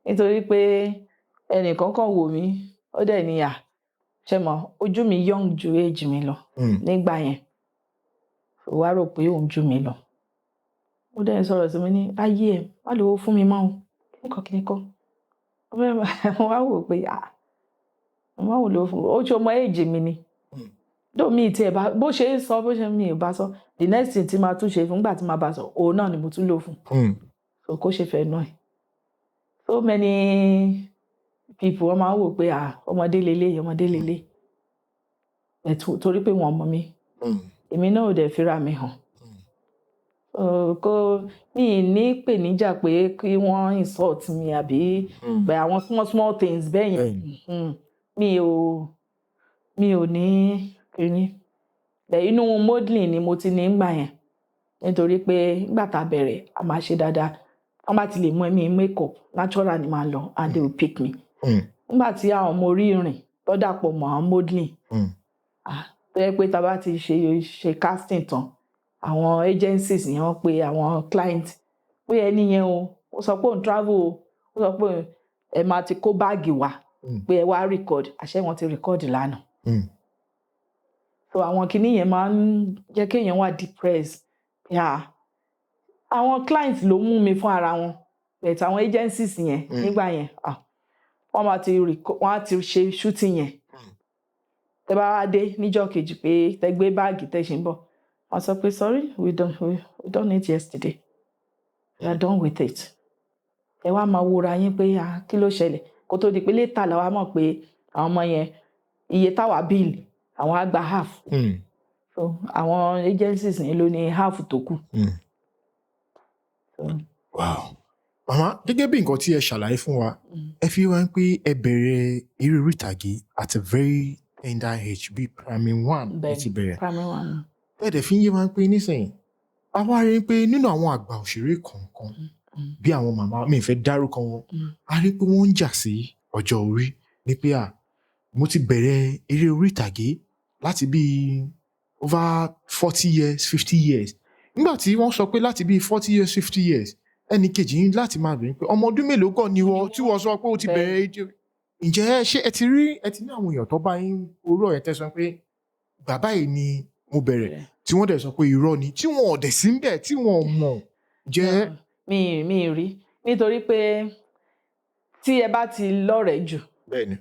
nítorí pé ẹnìkan kàn wò mí, ó dẹ̀ ní, à ṣe mọ̀ ojú mi young ju age mi lọ nígbà yẹn, ó wá rò pé òun jù mí lọ. Ó dẹ̀ ń sọ̀rọ̀ sí mi ní ayé ẹ̀, má lówó fún mi mọ́ o, kíníkan kíníkan. Mo wá wò pé, à mo wá wò lówó fún mi, ó ṣe ọmọ age mi ni. Dó mi tiẹ̀ bá bó ṣe ń sọ, bó ṣe mi ò bá sọ, the next thing tí máa tún ṣe fún nígbà tí màá bá sọ, òun náà ni mo tún lò fún. So kó ṣe fẹ́ náà ẹ̀. So many people, wọ́n máa ń wò pé, ah, ọmọdé lélẹ̀, ọmọdé lélẹ̀, torí pé wọ́n mọ̀ mí. Èmi náà ò dẹ̀ fira mi hàn. Kó mi ní ìpèníjà pé kí wọ́n insult mi àbí bẹ̀ àwọn small small things bẹ́ẹ̀ yẹn. Mi ò ní kíní. Bẹ̀ inú modeling ni mo ti ní gbà yẹn, nítorí pé nígbà tá a bẹ̀rẹ̀, a máa ṣe dáadáa. Wọ́n bá ti lè mú ẹ̀mí make up natural ni màá lọ and they will pick me. Nígbà tí àwọn ọmọ orí ìrìn tó dàpọ̀ mọ́ àwọn modeling, ah, tó yẹ pé tá a bá ti ṣe casting tán, àwọn agencies yẹn, wọ́n pe àwọn client pé ẹni yẹn o, ó sọ pé òun travel o, ó sọ pé ẹ máa ti kó báàgì wá pé ẹ wá record, àṣẹ wọn ti record lánàá. So àwọn kinní yẹn máa ń jẹ́ kéèyàn wà depressed. Yeah. Àwọn client ló mú mi fún ara wọn, but àwọn agencies yẹn nígbà yẹn, ah, wọ́n máa ti record, wọ́n á ti ṣe shooting yẹn. Tẹ́ bá wá dé níjọ́ kejì pé tẹ́ gbé báàgì tẹ́ ṣe ń bọ̀, wọ́n sọ pé, "Sorry, we done it yesterday, we are done with it." Ẹ wá máa wòra yín pé, ah, kí ló ṣẹlẹ̀? Kó tó di pé later làwa mọ̀ pé àwọn ọmọ yẹn, iye táwa bill, àwọn á gba half. So àwọn agencies yẹn ló ní half tó kù. So, Wow. Màmá, gẹ́gẹ́ bí nǹkan tí ẹ ṣàlàyé fún wa, ẹ fi wá pé ẹ bẹ̀rẹ̀ eré orí ìtàgé at a very tender age, bíi primary one ẹ ti bẹ̀rẹ̀. Primary one. Ẹ dẹ̀ fi ń yé wa pé nísìnyí, a wá rí i pé nínú àwọn àgbà òṣèré kọ̀ọ̀kan, bí àwọn màmá mi fẹ́ dárúkọ wọn, a rí pé wọ́n ń jà sí ọjọ́ orí ní pé, à, mo ti bẹ̀rẹ̀ eré orí ìtàgé láti bíi over 40 years, 50 years. Nígbà tí wọ́n sọ pé láti bíi 40 years, 50 years, Ẹnì kejì yín láti máa bẹ̀rẹ̀ pé ọmọ ọdún mélòó kọ́ ni wọ́n tí wọ́n sọ pé ó ti bẹ̀rẹ̀ ijó. Ǹjẹ́ ṣé ẹ ti rí, ẹ ti ní àwọn èèyàn tó bá yín orú ọ̀rẹ́ tẹ̀sán pé bàbá yìí ni mo bẹ̀rẹ̀, tí wọ́n dẹ̀ sọ pé irọ́ ni, tí wọn ò dẹ̀ sí ń bẹ̀, tí wọn ò mọ̀ jẹ́? Mi rí, nítorí pé tí ẹ bá ti lọ́rẹ̀ẹ́ jù,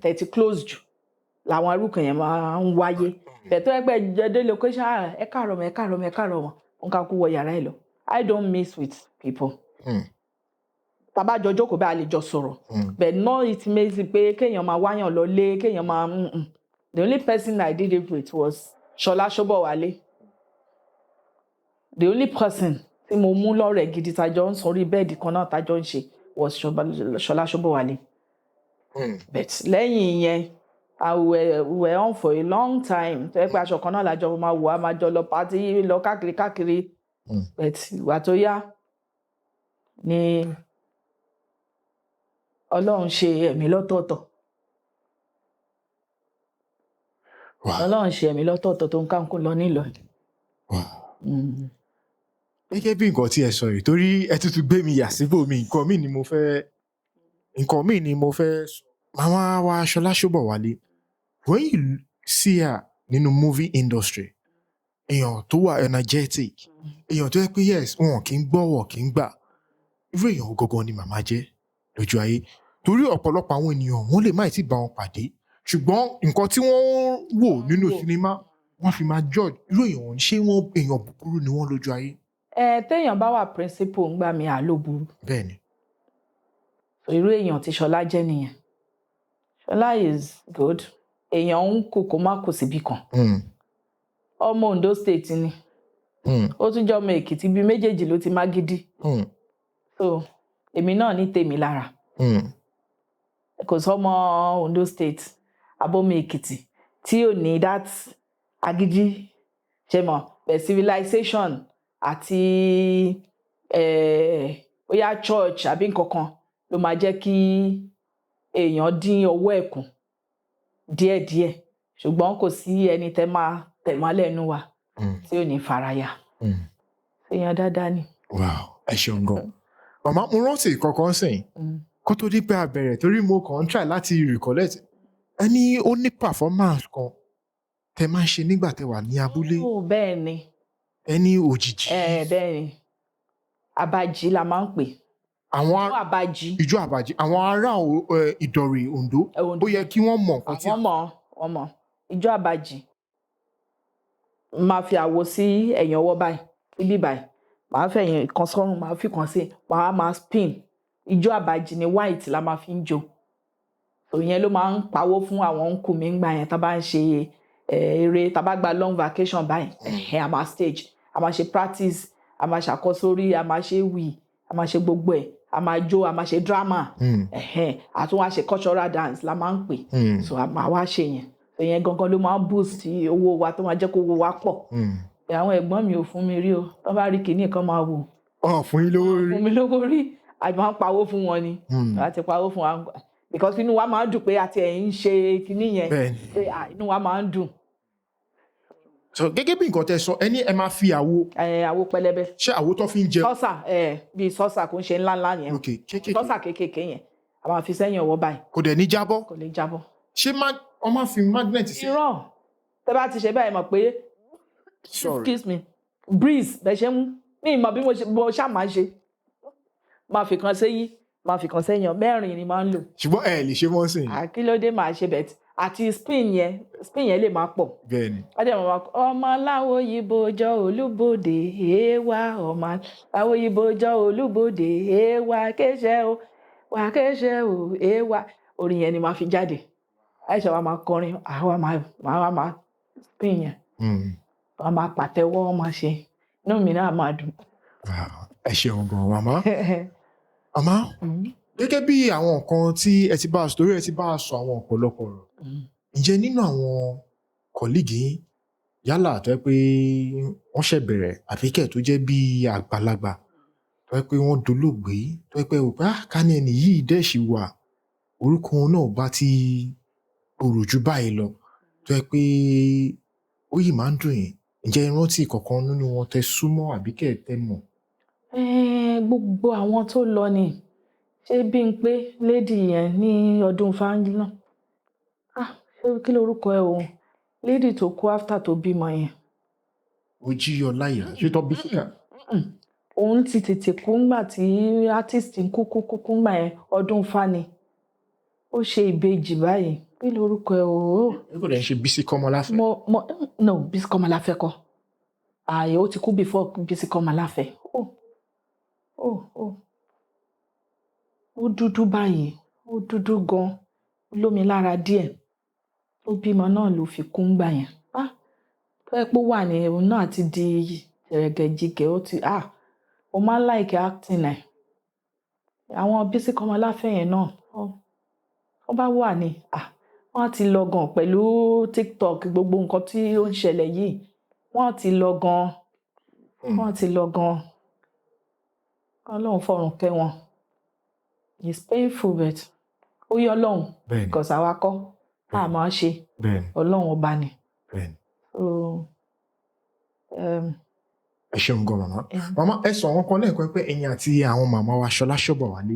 tẹ́ ti close jù, làwọn arúgbó yẹn máa ń wáyé. Bẹ́ẹ̀ tó yẹ pé ẹ dé location, "Ah, ẹ káàárọ̀ mọ́, ẹ káàárọ̀ mọ́, ẹ káàárọ̀ mọ́," nǹkan kú wọ yàrá ẹ lọ. I don't mix with people. Tá bá jọ jókòó bẹ́ẹ̀, a lè jọ sọ̀rọ̀, but not intimacy pé kéèyàn máa wáyàn lọ lé, kéèyàn máa The only person I did it with was Ṣọlá Ṣóbọ̀wálé. The only person tí mo mú lọ́rẹ̀ẹ́ gidi, tá jọ ń sùn orí bed kan náà, tá jọ ń ṣe, was Ṣọlá Ṣóbọ̀wálé. But lẹ́yìn ìyẹn, we were on for a long time, tó yẹ pé aṣọ kan náà lájọ máa wọ̀, á máa jọ lọ party, lọ káàkiri káàkiri. But ìgbà tó yá ni Ọlọ́run ṣe ẹ̀mí lọ́tọ̀ọ̀tọ̀. Ọlọ́run ṣe ẹ̀mí lọ́tọ̀ọ̀tọ̀ tó ń kánkó lọ nílọ. Gẹ́gẹ́ bí nǹkan tí ẹ sọ yìí, torí ẹ tuntun gbé mi yà síbò mi, nǹkan mi ni mo fẹ́ sọ. Màmá wa Ṣọlá Ṣóbọ̀wálé, when you see her nínú movie industry, èèyàn tó wà energetic, èèyàn tó yẹ pé yes, wọn kì í gbọ́, wọn kì í gbà, irú èèyàn gangan ni màmá jẹ́ lójú ayé? Torí ọ̀pọ̀lọpọ̀ àwọn ènìyàn, wọ́n lè má ì tí bá wọn pàdé, ṣùgbọ́n nǹkan tí wọ́n wò nínú sinimá, wọ́n fi máa judge irú èèyàn wọn. Ṣé wọ́n èèyàn búburú ni wọ́n lójú ayé? Ẹ téèyàn bá wà principle, ń gbà mí àló burú. So irú èèyàn tí Ṣọlá jẹ́ nìyẹn. Ṣọlá is good. Èèyàn ń kú kó má kù síbì kan. Ọmọ Ondo State ni. Ó tún jẹ́ ọmọ Èkìtì, bíi méjèèjì ló ti má gidi. So èmi náà ní tèmi lára. Kò sọmọ Ondo State abọ́mọ Èkìtì tí ò ní that agídí, ṣe mọ̀, but civilization àti bóyá church àbí nǹkan kan ló máa jẹ́ kí èèyàn dín ọwọ́ ẹ̀ kù díẹ̀díẹ̀, ṣùgbọ́n kò sí ẹni tẹ́ máa tẹ̀ mọ́lẹ̀ nínú wa tí ò ní faraya. Èèyàn dáadáa ni. Wow, ẹ ṣeun gan. Màmá, mo rántí kankan sìn kó tó di pé a bẹ̀rẹ̀, torí mo kàn ń try láti recollect. Ẹ ní ó ní performance kan tẹ máa ń ṣe nígbà tẹ wà ní abúlé. Ó bẹ́ẹ̀ ni. Ẹ ní òjijì. Ẹ bẹ́ẹ̀ ni, àbàjì la máa ń pè. Àwọn Ijó àbàjì. Ìjó àbàjì. Àwọn ará Ìdọ̀rè, Oǹdó, Oǹdó. ó yẹ kí wọ́n mọ̀ nǹkan tí Àwọn mọ̀, wọ́n mọ̀. Ijó àbàjì, máa fi àwo sí ẹ̀yìn ọwọ́ báyìí, síbí báyìí, màá fẹ̀yìn kan sọ́rùn, màá fi kan sí, màá máa spin. Ijó àbàjì ni, white la máa fi ń jó. So ìyẹn ló máa ń pawó fún àwọn uncle mi ńgbà yẹn, tá bá ń ṣe eré, tá bá gba long vacation báyìí. Ẹ̀hẹ́n, a máa stage, a máa ṣe practice, a máa ṣàkọsórí, a máa ṣe wì, a máa ṣe gbogbo ẹ̀, a máa jó, a máa ṣe drama. Ẹ̀hẹ́n, a tún wá ṣe cultural dance la máa ń pè. So a máa wá ṣe yẹn. So ìyẹn gangan ló máa ń boost owó wa, tó máa jẹ́ kó owó wa pọ̀. Àwọn ẹ̀gbọ́n mi ò fún mi rí o. Tó bá rí kinní kan máa wò. Ọ̀ fún yín lówó rí? Fún mi lówó rí. A máa ń pawó fún wọn ni. Láti pawó fún wa, because inú wa máa ń dùn pé àti ẹ̀ ń ṣe kinní yẹn. Pé inú wa máa ń dùn. So gẹ́gẹ́ bí nǹkan tẹ́ sọ, ẹ ní ẹ máa fi àwo. Ẹ, àwo pẹlẹbẹ. Ṣé àwo tó fi ń jẹ? Saucer, ẹ, bíi saucer, kò ń ṣe ńláńlá yẹn. Ok, kéékèèké. Saucer kéékèèké yẹn, a máa fi sẹ́yìn ọwọ́ báyìí. Kò dẹ̀ ní jábọ́? Kò lè jábọ́. Ṣé wọ́n máa fi magnet sí? Irọ́, tẹ́ bá ti ṣe báyìí, mọ̀ pé Sorry. Excuse me, breeze bẹ́ẹ̀ ṣe ń mi mọ̀ bí mo ṣe, mo ṣáà máa ń ṣe, máa fi kan sẹ́yìn, máa fi kan sẹ́yìn, mẹ́rin ni máa ń lò. Ṣùgbọ́n ẹ lè ṣe wọ́n sìn? Àkílódé máa ṣe bẹ́ẹ̀, àti spin yẹn, spin yẹn lè máa pọ̀. Wọ́n dẹ̀ máa kọ́ ọmọ aláwo yìí jọ olúbodè èèwà, ọmọ aláwo yìí jọ olúbodè èèwà, kéṣẹ́ o wà, kéṣẹ́ o èèwà. Orin yẹn ni màá fi jáde. Àìṣe wa máa kọrin, àwa máa spin yẹn, wọ́n máa pàtẹ́wọ́, wọ́n máa ṣe, inú mi náà máa dùn. Wow, ẹ ṣeun gan, màmá. Màmá, gẹ́gẹ́ bí àwọn nǹkan tí ẹ ti bá a sọ, torí ẹ ti bá a sọ àwọn ọ̀pọ̀lọpọ̀ ọ̀rọ̀, ǹjẹ́ nínú àwọn colleague yín, yálà tó jẹ́ pé wọ́n ṣẹ̀ bẹ̀rẹ̀ àbí kẹ̀ tó jẹ́ bí àgbàlagbà tó jẹ́ pé wọ́n dolóògbé, tó jẹ́ pé ẹ wò pé, ah, ká ní ẹni yìí dẹ̀ ṣì wà, orúkọ wọn náà bá ti gbòòrò jù báyìí lọ, tó jẹ́ pé ó yìí máa ń dùn yín, ǹjẹ́ ẹ rántí kankan nínú wọn tẹ́ súnmọ́ àbí kẹ̀ tẹ́ mọ̀? Gbogbo àwọn tó lọ ni, ṣé Bímpé lady yẹn ní ọdún fáńgílà, ah, ṣé kí lorúkọ ẹ o, lady tó kú after tó bímọ yẹn? Ojí Ọláìyá, ṣé tó bí síkà? Òun ti tètè kú ńgbà tí artist ń kú kú kú kú ńgbà yẹn, ọdún fani, ó ṣe ìbejì báyìí. Kí lorúkọ ẹ o? Ẹ kò dẹ̀ ń ṣe Bísí Kọ́mọláfẹ́? Mo no, Bísí Kọ́mọláfẹ́ kọ́. Ààyè ó ti kú before Bísí Kọ́mọláfẹ́. Ó ó dúdú báyìí, ó dúdú gan, lómi lára díẹ̀. Ó bímọ náà ló fi kú ńgbà yẹn. Ah, tó yẹ pé ó wà ní òun náà ti di jẹrẹgẹjigẹ, ó ti, ah, mo máa ń like acting ẹ̀. Àwọn Bísí Kọ́mọláfẹ́ yẹn náà, ó bá wà ní, ah, wọ́n ti lọ gan pẹ̀lú TikTok, gbogbo nǹkan tí ó ń ṣẹlẹ̀ yìí, wọ́n ti lọ gan. Wọ́n ti lọ gan. Ọlọ́run fọ̀run kẹ́ wọn. It's painful, but ó yọ Ọlọ́run, because àwa kọ́ a máa ṣe. Ọlọ́run ọba ni. So, Ẹ ṣeun gan, màmá. Màmá, ẹ sọ àwọn kan lẹ́ẹ̀kan pé ẹ̀yin àti àwọn màmá wa Ṣọlá Ṣọ́bọ̀wálé,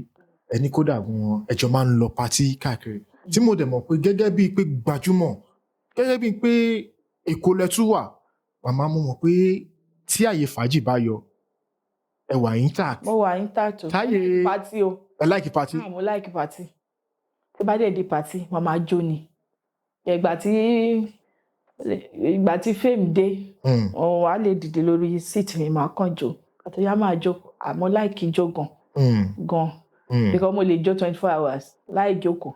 ẹni kódà gan ẹjọ́ máa ń lọ party káàkiri, tí mo dẹ̀ mọ̀ pé gẹ́gẹ́ bíi pé gbajúmọ̀, gẹ́gẹ́ bíi pé Èkó lẹ́tú wà, màmá, mo mọ̀ pé tí àyè fàájì bá yọ, ẹ wà intact. Mo wà intact o. Táyé Party o. Ẹ like party. Ah, mo like party. Tí bá dẹ̀ di party, mo máa jó ni. Ìgbà tí fame dé, òun wà lè dìde lórí seat mi, máa kàn jó, àtẹ̀yà máa jó. Àmọ́ like jó gan gan, because mo lè jó 24 hours láì jókòó.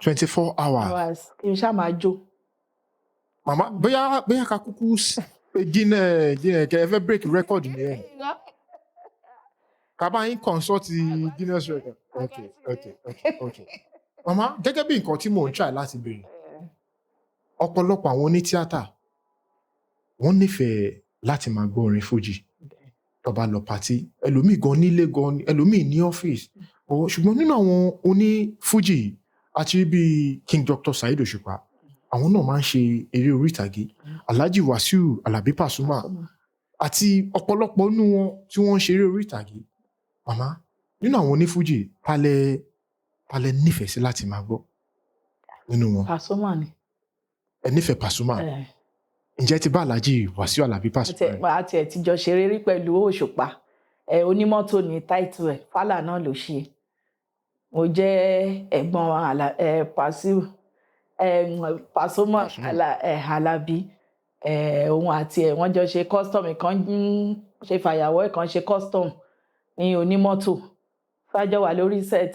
24 hours? Hours, kí n ṣáà máa jó. Màmá, bóyá ká kúkú pé Guinness, kẹ ẹ fẹ́ break record nìyẹn, ká bá yín consult Guinness record. Ok, màmá, gẹ́gẹ́ bí nǹkan tí mò ń try láti béèrè, ọ̀pọ̀lọpọ̀ àwọn onítíátà, wọ́n nífẹ̀ẹ́ láti máa gbọ́ orin fújì tó bá lọ party, ẹlòmíì gan nílé gan, ẹlòmíì ní ọ́fíìsì. Ṣùgbọ́n nínú àwọn onífújì yìí, àti rí bíi King Dr. Saheed Òṣùpá, àwọn náà máa ń ṣe eré orí ìtàgé, Alhaji Wasiu Alabi Pasuma àti ọ̀pọ̀lọpọ̀ nínú wọn tí wọ́n ń ṣeré orí ìtàgé. Màmá, nínú àwọn onífújì, ta lẹ nífẹ̀ẹ́ sí láti máa gbọ́ nínú wọn? Pasuma ni. Ẹ nífẹ̀ẹ́ Pasuma? Eh. Ǹjẹ́ ti bá Alhaji Wasiu Alabi Pasuma rìn? Àti ẹ̀ ti jọ ṣeré rí pẹ̀lú Òṣùpá. Ẹ onímọ́tò ní táìtù ẹ̀, Fálà náà ló ṣe. Mo jẹ́ ẹ̀gbọ́n Pasiu, Pasuma. Pasuma. Alabi. Òun àti ẹ̀, wọ́n jọ ṣe custom kan, ń ṣe fàyàwọ́ kan, ṣe custom ní onímọ́tò, fájọ wà lórí set.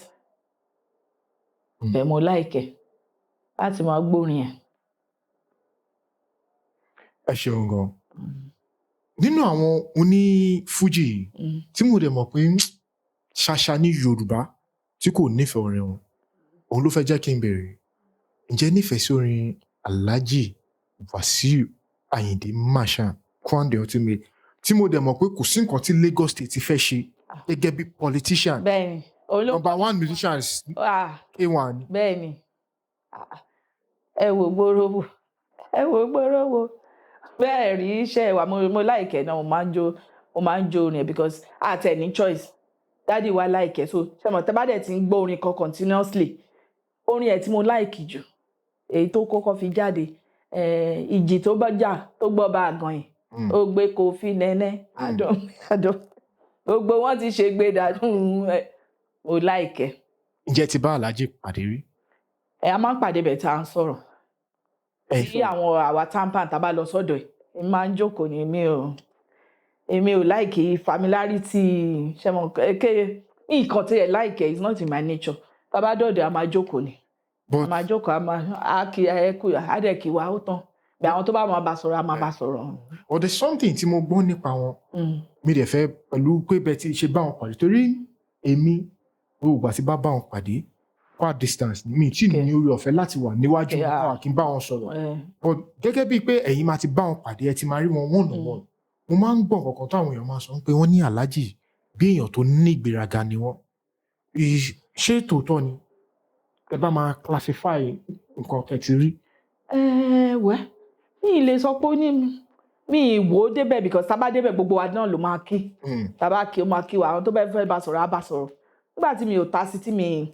Bẹ́ẹ̀ mo like ẹ̀ láti máa gbórin ẹ̀. Ẹ ṣeun gan. Nínú àwọn onífújì yìí, tí mo dẹ̀ mọ̀ pé ṣàṣà ní Yorùbá tí kò nífẹ̀ẹ́ orin wọn, òun ló fẹ́ jẹ́ kí n béèrè, ǹjẹ́ nífẹ̀ẹ́ sí orin Alhaji Wasiu Ayinde Marshal, K1 De Ultimate, tí mo dẹ̀ mọ̀ pé kò sí nǹkan tí Lagos State ti fẹ́ ṣe gẹ́gẹ́ bí politician, Bẹ́ẹ̀ni, òun ló number one musician, Ah, K1? Bẹ́ẹ̀ni. Ah, ẹ wò gbóró wò, ẹ wò gbóró wò, bẹ́ẹ̀ rí iṣẹ́ wa. Mo like ẹ̀ náà. Mo máa ń jó orin ẹ̀ because àti ẹ̀ ní choice, daddy wa like ẹ̀. So ṣe mọ̀, tẹ́ bá dẹ̀ ti ń gbọ́ orin kan continuously, orin ẹ̀ tí mo like jù, èyí tó kọ́kọ́ fi jáde, ìjì tó bá jà tó gbọ́ bá àgàn yìí, ó gbé Kofi nẹ́nẹ́ àdán àdán, gbogbo wọn ti ṣe gbé dàdún. Mo like ẹ̀. Ǹjẹ́ ti bá Alhaji pàdé rí? Ẹ a máa ń pàdé bẹ̀ tá à ń sọ̀rọ̀. Ẹ Tí àwọn àwa tampan tá a bá lọ sọ́dọ̀ ẹ̀, èmi máa ń jókòó ní. Èmi ò like familiarity. Ṣe mọ̀ ké nǹkan tí ẹ like is not in my nature. Tá a bá dọ̀dọ̀, a máa jókòó ni, a But máa jókòó, a máa á kí ẹ kú, á dẹ̀ kí wa, ó tán. Bí àwọn tó bá máa bá sọ̀rọ̀, a máa bá sọ̀rọ̀. But there's something tí mo gbọ́ nípa wọn, mi dẹ̀ fẹ́ pẹ̀lú pé bẹ́ẹ̀ tí ṣe bá wọn pàdé, torí èmi, gbogbo ìgbà tí bá wọn pàdé, far distance, mi tí ní orí ọ̀fẹ́ láti wà níwájú wọn, kí n bá wọn sọ̀rọ̀. But gẹ́gẹ́ bíi pé ẹ̀yin máa ti bá wọn pàdé, ẹ ti máa rí wọn one on one, mo máa ń gbọ́ nǹkan táwọn èèyàn máa sọ pé wọ́n ní Alhaji bí èèyàn tó ní ìgbéraga ni wọ́n. Ṣé tòótọ́ ni? Ẹ bá máa classify nǹkan tẹ́ ti rí. Ẹ wẹ́, mi ì lè sọ pé ó ní Mi ì wò ó débẹ̀, because tá a bá débẹ̀, gbogbo wa náà ló máa kí. Tá a bá kí, ó máa kí wa. Àwọn tó bá fẹ́ bá sọ̀rọ̀, á bá sọ̀rọ̀. Nígbà tí mi ò ta sí, tí mi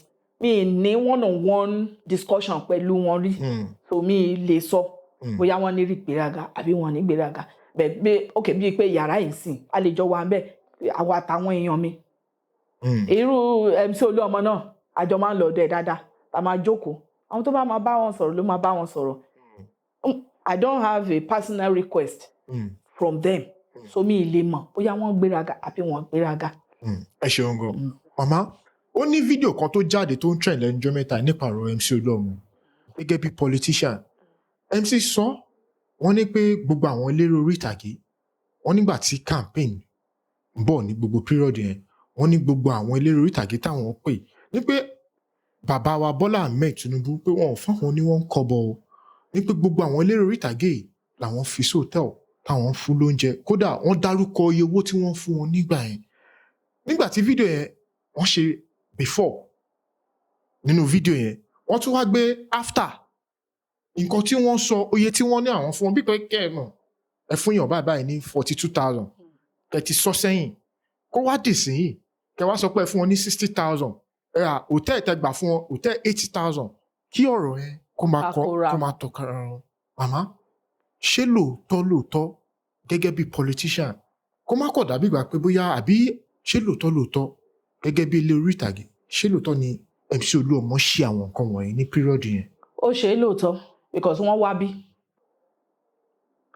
ní one on one discussion pẹ̀lú wọn rí, so mi lè sọ bóyá wọ́n ní rí gbéraga àbí wọ́n ní gbéraga bẹ́ẹ̀. Bí ok, bíi pé yàrá yìí sìn, a lè jọ wà ń bẹ̀, àwa àtàwọn èèyàn mi. Irú MC Olúọmọ náà, àjọ máa ń lọ ọ̀dọ̀ ẹ̀ dáadáa, tá a máa jókòó. Àwọn tó bá máa bá wọn sọ̀rọ̀ ló máa bá wọn sọ̀rọ̀. I don't have a personal request from them, so mi ì lè mọ̀ bóyá wọ́n gbéraga àbí wọ́n gbéraga. Ẹ ṣeun gan, màmá. Ó ní fídíò kan tó jáde tó ń trend lẹ́nu ọjọ́ mẹ́ta nípa ọ̀rọ̀ MC Olúọmọ gẹ́gẹ́ bí politician. MC sọ wọ́n ní pé gbogbo àwọn eléré orí ìtàgé wọ́n, nígbà tí campaign ń bọ̀ ní gbogbo period yẹn, wọ́n ní gbogbo àwọn eléré orí ìtàgé táwọn pè ní pé bàbá wa Bọ́lá Ahmed Tinubu, pé wọn ò fáwọn ní wọ́n ń kọ́bọ̀ o, ní pé gbogbo àwọn eléré orí ìtàgé yìí làwọn fi sí hòtẹ́ẹ̀lì táwọn ń fún lóúnjẹ. Kódà wọ́n dárúkọ iye owó tí wọ́n fún wọn nígbà yẹn. Nígbà tí fídíò yẹn, wọ́n ṣe before nínú fídíò yẹn, wọ́n tún wá gbé after. Nǹkan tí wọ́n sọ, oye tí wọ́n ní àwọn fún wọn, bí pé kẹ́ ẹ mọ̀, ẹ fún yàn báyìí báyìí ní 42,000, kẹ́ ti sọ sẹ́yìn, kó wá dì sí yìí, kẹ́ wá sọ pé ẹ fún wọn ní 60,000, ẹ à hòtẹ́ẹ̀lì tẹ́ gbà fún wọn, hòtẹ́ẹ̀lì 80,000, kí ọ̀rọ̀ yẹn kó máa kọ Takora. Kó máa tọkara wọn. Màmá, ṣé lóòótọ́ lóòótọ́, gẹ́gẹ́ bí politician, kó má kọ̀ dàbí ìgbà pé bóyá, àbí ṣé lóòótọ́ lóòótọ́, gẹ́gẹ́ bí ilé orí ìtàgé, ṣé lóòótọ́ ni MC Olúọmọ ṣe àwọn nǹkan wọ̀nyí ní period yẹn? Ó ṣe é lóòótọ́, because wọ́n wá bí,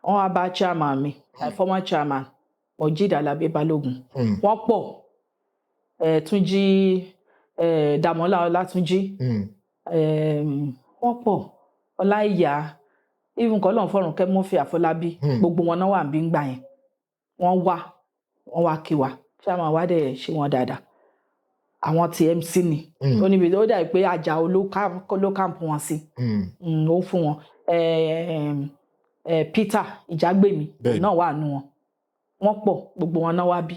wọ́n wá bá chairman mi, my former chairman, Mojeed Alabi Balógun. Wọ́n pọ̀, Túnjí, Dàmọ́lá Ọlátúnjí. Wọ́n pọ̀, Ọláìyá, even kọ́lọ́n fọ̀rùn kẹ́ Murphy Àfọlábí. Gbogbo wọn náà wà bí ń gbà yẹn. Wọ́n wá kí wa. Chairman wa dẹ̀ ṣe wọn dáadáa. Àwọn ti MC ni. Ó níbi ó dàbí pé Àjàó ló camp wọn sí. Ó fún wọn. Peter Ìjágbèmí náà wà nù wọn. Wọ́n pọ̀, gbogbo wọn náà wá bí.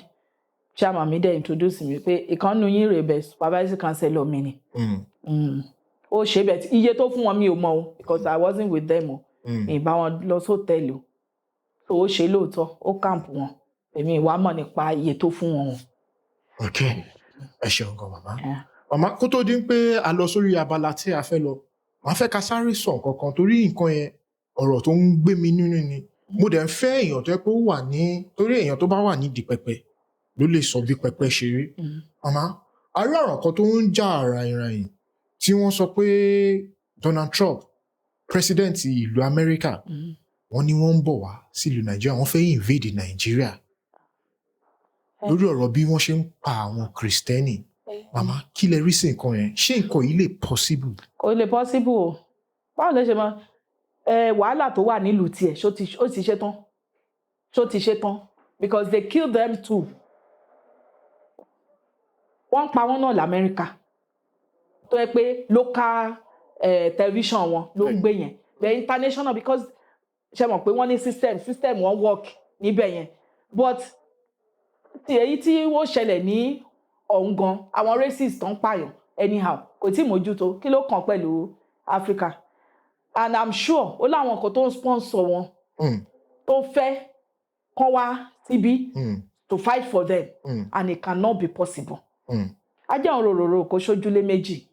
Chairman mi dẹ̀ introduce mi pé ìkànnì yín rèé bẹ̀, supervisory councillor mi ni. Ó ṣe bẹ́ẹ̀. Iye tó fún wọn, mi ò mọ̀ o, because I wasn't with them o. Mi bá wọn lọ sótẹ́ẹ̀lì o. So ó ṣe lóòótọ́, ó camp wọn. Èmi ìwà mọ̀ nípa iye tó fún wọn o. Ok, ẹ ṣeun gan, màmá. Màmá, kó tó di pé a lọ sórí abala tí a fẹ́ lọ, màá fẹ́ ká sáré sọ nǹkan kan, torí nǹkan yẹn, ọ̀rọ̀ tó ń gbé mi nínú ni. Mo dẹ̀ ń fẹ́ èèyàn tó yẹ pé ó wà ní, torí èèyàn tó bá wà nídìí pẹpẹ ló lè sọ bí pẹpẹ ṣe rí. Màmá, a rí ọ̀rọ̀ kan tó ń jà ràìnràìn tí wọ́n sọ pé Donald Trump, president ìlú Amẹ́ríkà, wọ́n ní wọ́n ń bọ̀ wá sílùú Nàìjíríà, wọ́n fẹ́ invade Nàìjíríà lórí ọ̀rọ̀ bí wọ́n ṣe ń pa àwọn Kìrìsìtẹ́nì. Màmá, kí lẹ rí sí nǹkan yẹn? Ṣé nǹkan yìí lè possible? Kò lè possible o. Báwo ló ṣe mọ ẹ wàhálà tó wà nílùú tiẹ̀? Ṣó ti, ó ti ṣe tán? Ṣó ti ṣe tán? Because they kill them too. Wọ́n ń pa wọ́n náà lamẹ́ríkà, tó yẹ pé local television wọn ló ń gbé yẹn, but international, because ṣe mọ̀ pé wọ́n ní system wọn work níbẹ̀ yẹn. But ti èyí tí ó ṣẹlẹ̀ ní ọ̀hún gan, àwọn racist tó ń pààyàn anyhow, kò tí ì mójútó. Kí ló kàn pẹ̀lú Africa? And I'm sure ó láwọn kan tó ń sponsor wọn, tó fẹ́ kán wá síbí to fight for them, and it cannot be possible. Ajá òun rororo kò sójúlé méjì.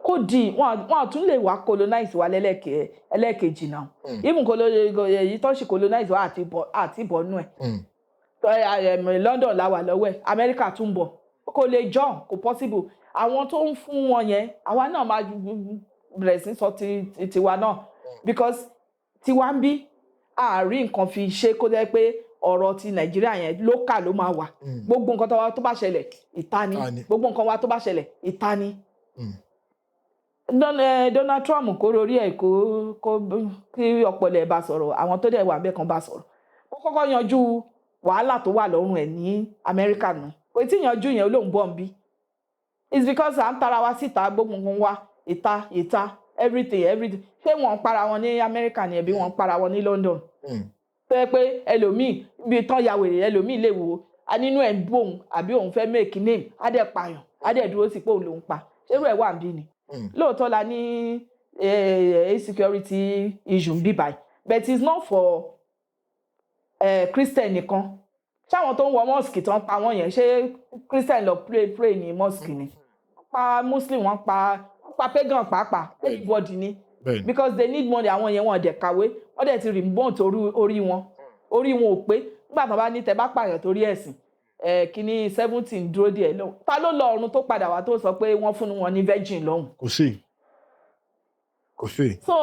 Kó di wọn tún lè wá colonize wa lẹ́lẹ́kẹ̀ ẹlẹ́ẹ̀kejì náà. Even èyí tó ṣì colonize wa, àti bọ̀ nú ẹ̀. London la wà lọ́wọ́ ẹ̀, Amẹ́ríkà tún bọ̀. Kò lè jọ, kò possible. Àwọn tó ń fún wọn yẹn, àwa náà máa bẹ̀rẹ̀ sí sọ tiwa náà, because tiwa ń bí àárín nǹkan fi ṣe, kó jẹ́ pé ọ̀rọ̀ ti Nàìjíríà yẹn local ló máa wà. Gbogbo nǹkan tó bá ṣẹlẹ̀, ìta ni. Ìta ni. Gbogbo nǹkan wa tó bá ṣẹlẹ̀, ìta ni. Donald Trump, kó rorí ẹ̀, kó kí ọpọlọ ẹ̀ bá sọ̀rọ̀. Àwọn tó dẹ̀ wà bẹ́ẹ̀ kan bá sọ̀rọ̀, kó kọ́kọ́ yanjú wàhálà tó wà lọ́rùn ẹ̀ ní Amẹ́ríkà nù. Kò tí ì yanjú yẹn, ó lóun bọ̀ ń bí. It's because à ń tara wa síta. Gbogbo nǹkan wa, ìta ìta, everything everything. Ṣé wọ́n ń para wọn ní Amẹ́ríkà ni, ẹ̀bí wọ́n ń para wọn ní London? Tó yẹ pé ẹlòmíì ibi tán ya wèrè, ẹlòmíì lè wò ó a nínú ẹ̀ ń bú òun, àbí òun fẹ́ make name, á dẹ̀ pààyàn, á dẹ̀ dúró sí pé òun lòún pa. Ṣérú ẹ̀ wà ń bí ni? Lóòótọ́ la ní insecurity issue ń bí báyìí, but it's not for Christian nìkan. Ṣáwọn tó ń wọ mosque tó ń pa wọ́n yẹn, ṣé Christian lọ pray ní mosque ni? Wọ́n pa Muslim, wọ́n pa pagan pàápàá, everybody ni, because they need money. Àwọn yẹn, wọn dẹ̀ kàwé, wọ́n dẹ̀ ti remote orí wọn, orí wọn ò pé. Nígbà tó bá ní tẹ bá pààyàn torí ẹ̀sìn ẹ̀, kíní 17 dúró díẹ̀ lọ. Ta ló lọ ọ̀run tó padà wá tó sọ pé wọ́n fún wọn ní virgin lọ́hùn? Kò sí, kò sí. So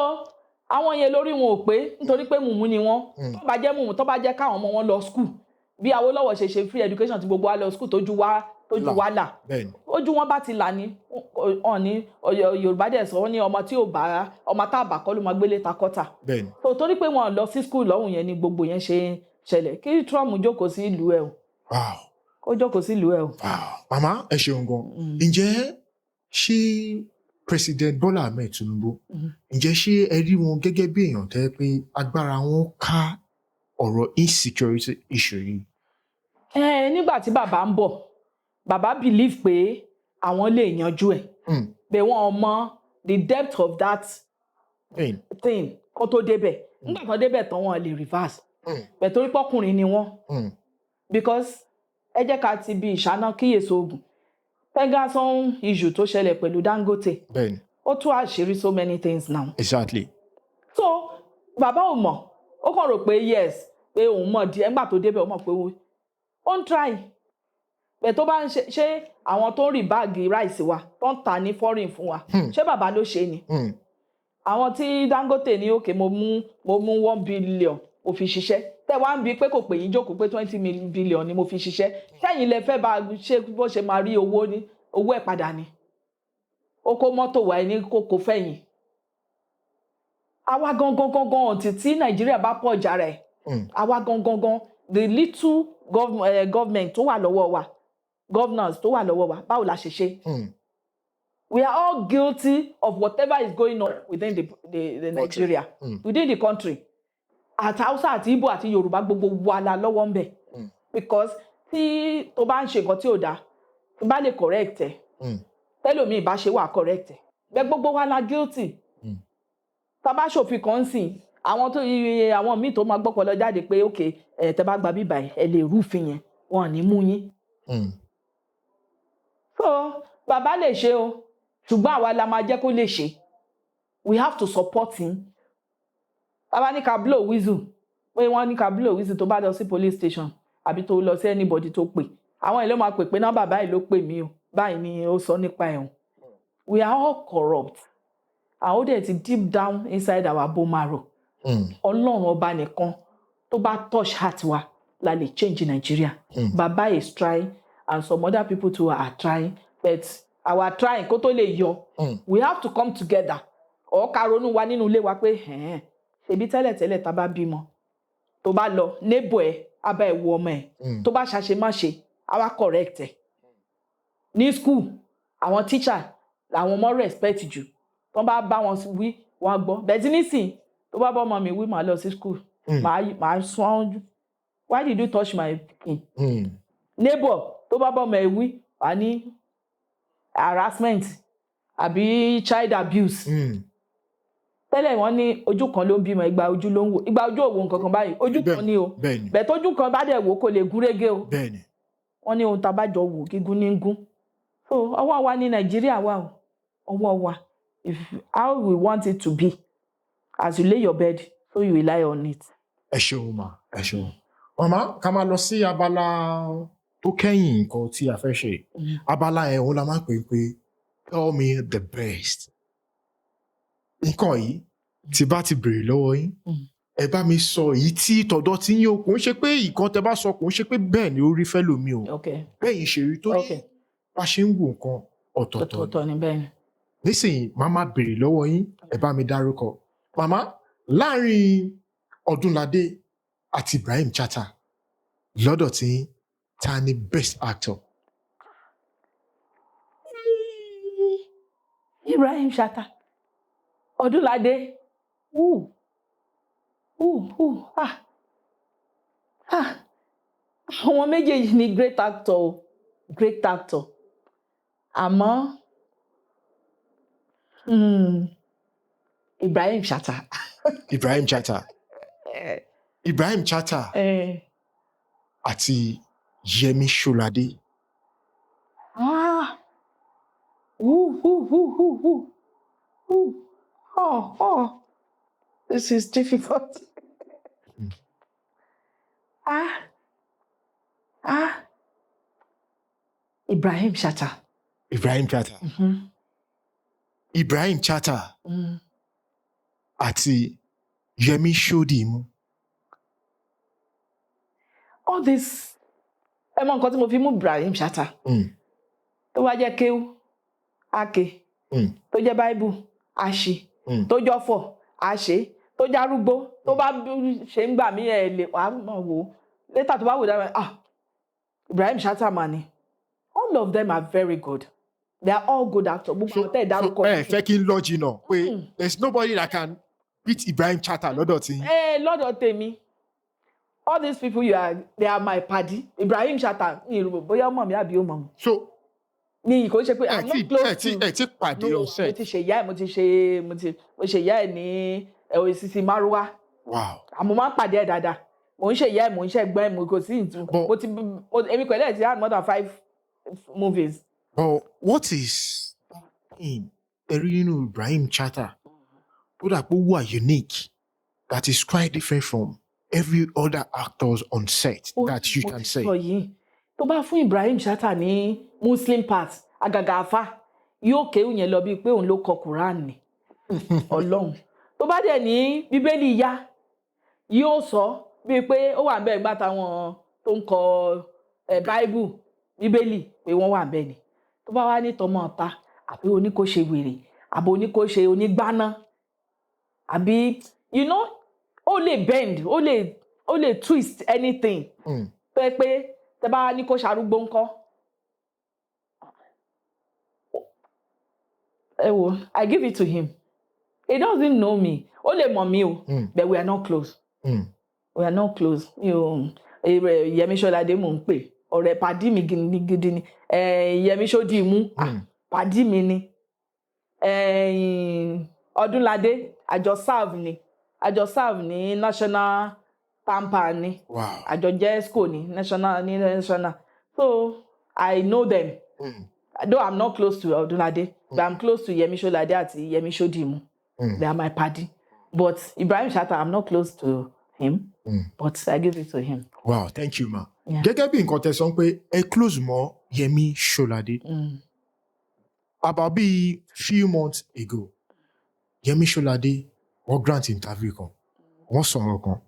àwọn yẹn, lórí wọn ò pé, nítorí pé mùmú ni wọ́n. Tó bá jẹ́ mùmú, tó bá jẹ́ káwọn ọmọ wọn lọ school, bí Awólọ́wọ̀ ṣe ṣe free education tí gbogbo wa lọ school, tójú wa tójú Là. wa là, Bẹ́ẹ̀ni. Ojú wọn bá ti là ní ọ̀ní. Yorùbá dẹ̀ sọ, wọ́n ní ọmọ tí ò bá ọmọ tá a bá kọ́ ló máa gbélé ta kọ́tà. So torí pé wọn lọ sí school lọ́hùn yẹn ni gbogbo yẹn ṣe ń ṣẹlẹ̀. Kí Trump jókòó sí ìlú ẹ̀ o. Kó jókòó sí ìlú ẹ̀ o. Wow, màmá, ẹ ṣeun gan. Ǹjẹ́ ṣé President Bola Ahmed Tinubu, ǹjẹ́ ṣé ẹ rí wọn gẹ́gẹ́ bí èèyàn tẹ́ pé agbára wọn ká ọ̀rọ̀ insecurity issue yìí? Ẹ nígbà tí bàbá ń bọ̀, bàbá believe pé àwọn lè yanjú ẹ̀, bẹ́ẹ̀ wọ́n mọ the depth of that thing kó tó débẹ̀. Nígbà tó débẹ̀ tán, wọn lè reverse bẹ́ẹ̀, torí pọ́kùnrin ni wọ́n. Because ẹ jẹ́ ká ti bi ìṣáná kíyèsí oògùn PENGASSAN issue tó ṣẹlẹ̀ pẹ̀lú Dangote. Ó tú àṣírí so many things now. So bàbá ò mọ̀, ó kàn rò pé yes, pé òun mọ̀ díẹ̀. Nígbà tó débẹ̀, ó mọ̀ pé ó ń try bẹ́ẹ̀. Tó bá ń ṣe, ṣé àwọn tó ń rí bag rice wa tó ń tà ní foreign fún wa, ṣé bàbá ló ṣe ni? Àwọn tí Dangote ní òkè, mo mú 1 billion mo fi ṣiṣẹ́, tẹ wá ń bi pé kò pè yín jókòó pé 20 billion ni mo fi ṣiṣẹ́, sẹ́yìn lẹ fẹ́ bá ṣe bó ṣe máa rí owó ní owó ẹ̀ padà ni? Ó kó mọ́tò wá, ẹni kó kó fẹ̀yìn. Àwa gangan gangan, ọ̀tí tí Nàìjíríà bá pọ̀ jà rẹ̀, àwa gangan gan, the little government tó wà lọ́wọ́ wa, governors tó wà lọ́wọ́ wa, báwo la ṣe ṣe? We are all guilty of whatever is going on within the Nigeria, within the country. Àti Hausa àti Igbo àti Yorùbá, gbogbo wa la lọ́wọ́ ń bẹ̀. Because tí tó bá ń ṣe nǹkan tí ò dáa, tó bá lè correct ẹ̀, tẹ́lòmíì bá ṣe wà correct ẹ̀ bẹ́ẹ̀, gbogbo wa la guilty. Tá a bá ṣòfin kan ń sìn, àwọn tó iye àwọn míì tó máa gbọ́pọlọ jáde pé ok, ẹ tẹ́ bá gba bíbà ẹ, ẹ lè rúfin yẹn, wọn ò ní mú yín. So bàbá lè ṣe o, ṣùgbọ́n àwa la máa jẹ́ kó lè ṣe. We have to support him. Bàbá ní ká blow whistle, pé wọ́n ní ká blow whistle, tó bá lọ sí police station àbí tó lọ sí anybody tó pè, àwọn ìlú máa pè pé nọ́mbà báyìí ló pè mí o, báyìí ni ó sọ nípa ẹ̀hún. We are all corrupt. Àwọn ó dẹ̀ ti deep down inside our bone marrow. Ọlọ́run Ọba nìkan tó bá touch heart wa la lè change Nigeria. Baba is trying and some other people too are trying, but our trying kó tó lè yọ, we have to come together or ká ronú wa nínú ilé wa pé ẹ̀hẹ́n, ṣebí tẹ́lẹ̀tẹ́lẹ̀, tá a bá bímọ, tó bá lọ, neighbor ẹ̀ á bá ẹ̀ wo ọmọ ẹ̀, tó bá ṣàṣe má ṣe, á wá correct ẹ̀. Ní school, àwọn teacher làwọn ọmọ respect jù. Tó bá bá wọn wí, wọn á gbọ́. Bẹ́ẹ̀ tí nísìn, tó bá bá ọmọ mi wí, màá lọ sí school, màá sún, "Why did you touch my pikin?" Neighbor tó bá bá ọmọ ẹ̀ wí, wà ní harassment àbí child abuse. Tẹ́lẹ̀, wọ́n ní ojú kan ló ń bímọ, ìgbà ojú ló ń wò, ìgbà ojú òwò nǹkan kan báyìí, ojú kan ní o. Bẹ́ẹ̀ tójú kan bá dẹ̀ wò, kò lè gún régé o. Wọ́n ní ohun tá a bá jọ wò, gígùn ní gún. So ọwọ́ wa ní Nàìjíríà wà o, ọwọ́ wa. If how we want it to be, as you lay your bed, so you will lie on it. Ẹ ṣeun mà, ẹ ṣeun màmá. Ká máa lọ sí abala tó kẹ́yìn nǹkan tí a fẹ́ ṣe. Abala ẹ̀, òun la máa ń pè é pé "Tell me the best". Nǹkan yìí tí bá ti béèrè lọ́wọ́ yín, ẹ bá mi sọ èyí tí tọ̀dọ̀ tí yín o. Kò ń ṣe pé ìkan tẹ bá sọ, kò ń ṣe pé bẹ́ẹ̀ ni ó rí fẹ́lòmíì o. Bẹ́ẹ̀ yìí ṣe rí, torí bá ṣe ń wo nǹkan ọ̀tọ̀ọ̀tọ̀ ni. Ọ̀tọ̀ọ̀tọ̀ ni, bẹ́ẹ̀ ni. Nísìnyí, màá máa béèrè lọ́wọ́ yín, ẹ bá mi dárúkọ. Màmá, láàrin Ọdúnládé àti Ibrahim Chatta, lọ́dọ̀ tí yín, ta ni best actor? Ibrahim Chatta. Ọdúnládé, ooh ooh ooh, ah ah, àwọn méjèèjì ni great actor o, great actor. Àmọ́ Ibrahim Chatta. Ibrahim Chatta. Ibrahim Chatta àti Yẹmi Ṣọládé. Ah. Woo, woo, woo, woo, woo. Woo. Oh, oh. This is difficult. Ah. Ah. Ibrahim Chatta. Ibrahim Chatta. Ibrahim Chatta àti Yẹmi Ṣódìmú. All this, ẹ mọ nǹkan tí mo fi mú Ibrahim Chatta. Tó bá jẹ́ kéwú, á ké. Tó jẹ́ Báíbù, á ṣí. Tó jọ́fọ̀, á ṣe. Tó járúgbó, tó bá ṣe ń gbà mí, ẹ lè wàá mọ̀ wò ó. Later tó bá wò dára, ah, Ibrahim Chatta mà ni. All of them are very good. They are all good actors. Gbogbo àwọn tẹ́ ẹ̀ dárúkọ. Ẹ fẹ́ kí n lọ jìnnà pé there is nobody that can beat Ibrahim Chatta lọ́dọ̀ tí yín. Ẹ lọ́dọ̀ tèmi, all these people you are, they are my padi. Ibrahim Chatta, ní ìlú bóyá ọmọ mi àbí ọmọ mi. So Ní kò ṣe pé ẹ I'm tí not close ẹ tí to. ẹ tí pàdé No, on mo set. ti ṣe ìyá ẹ̀, mo ti ṣe mo ti mo ṣe ìyá ẹ̀ ní OCC Maruwa. Àmọ́ máa ń pàdé ẹ̀ dáadáa. Mò ń ṣe ìyá ẹ̀, mò ń ṣe ẹ̀gbọ́n ẹ̀, mo kò sí ìtú. Mo ti mo èmi pẹ̀lú ẹ̀ ti had more than five movies. But what is that thing ẹ rí nínú Ibrahim Chatta tó dà pé ó wà unique, that is quite different from every other actors on set Ó that you mo can ti say? sọ yìí, tó bá fún Ibrahim Chatta ní Muslim part, àgàgà àfa, yóò kéwù yẹn lọ bíi pé òun ló kọ Quran ni. Ọlọ́run, tó bá dẹ̀ ní Bíbélì yá, yóò sọ bíi pé ó wà níbẹ̀ nígbà táwọn tó ń kọ ẹ Báíbù, Bíbélì, pé wọ́n wà níbẹ̀ ni. Tó bá wá ní tọmọ ọ̀ta, àbí oníkóṣe wèrè, àbí oníkóṣe onígbáná, àbí ó lè bend, ó lè twist anything. Tó yẹ pé tẹ bá ní kó ṣarúgbó ńkọ́. Ẹ wo, I give it to him. He doesn't know me. Ó lè mọ̀ mí o, but we are not close. We are not close. Mi ò Yẹmí Ṣọládé mò ń pè, ọ̀rẹ́ pàdí mi gidi ni. Yẹmí Ṣódìmú, pàdí mi ni. Ọdúnládé, àjọ serve ni, àjọ serve ní national tampa ni. Àjọ jẹ́ school ní national, ní national. So I know them. Though I'm not close to Ọdúnládé, but I'm close to Yẹmí Ṣọládé àti Yẹmí Ṣódìmú. They are my padi. But Ibrahim Chatta, I'm not close to him, but I give it to him. Wow, thank you, ma. Yeah. Gẹ́gẹ́ bí nǹkan tẹ́ sọ pé ẹ close mọ́ Yẹmí Ṣọládé. About bíi few months ago, Yẹmí Ṣọládé wọ́n grant interview kan, wọ́n sọ̀rọ̀ kan.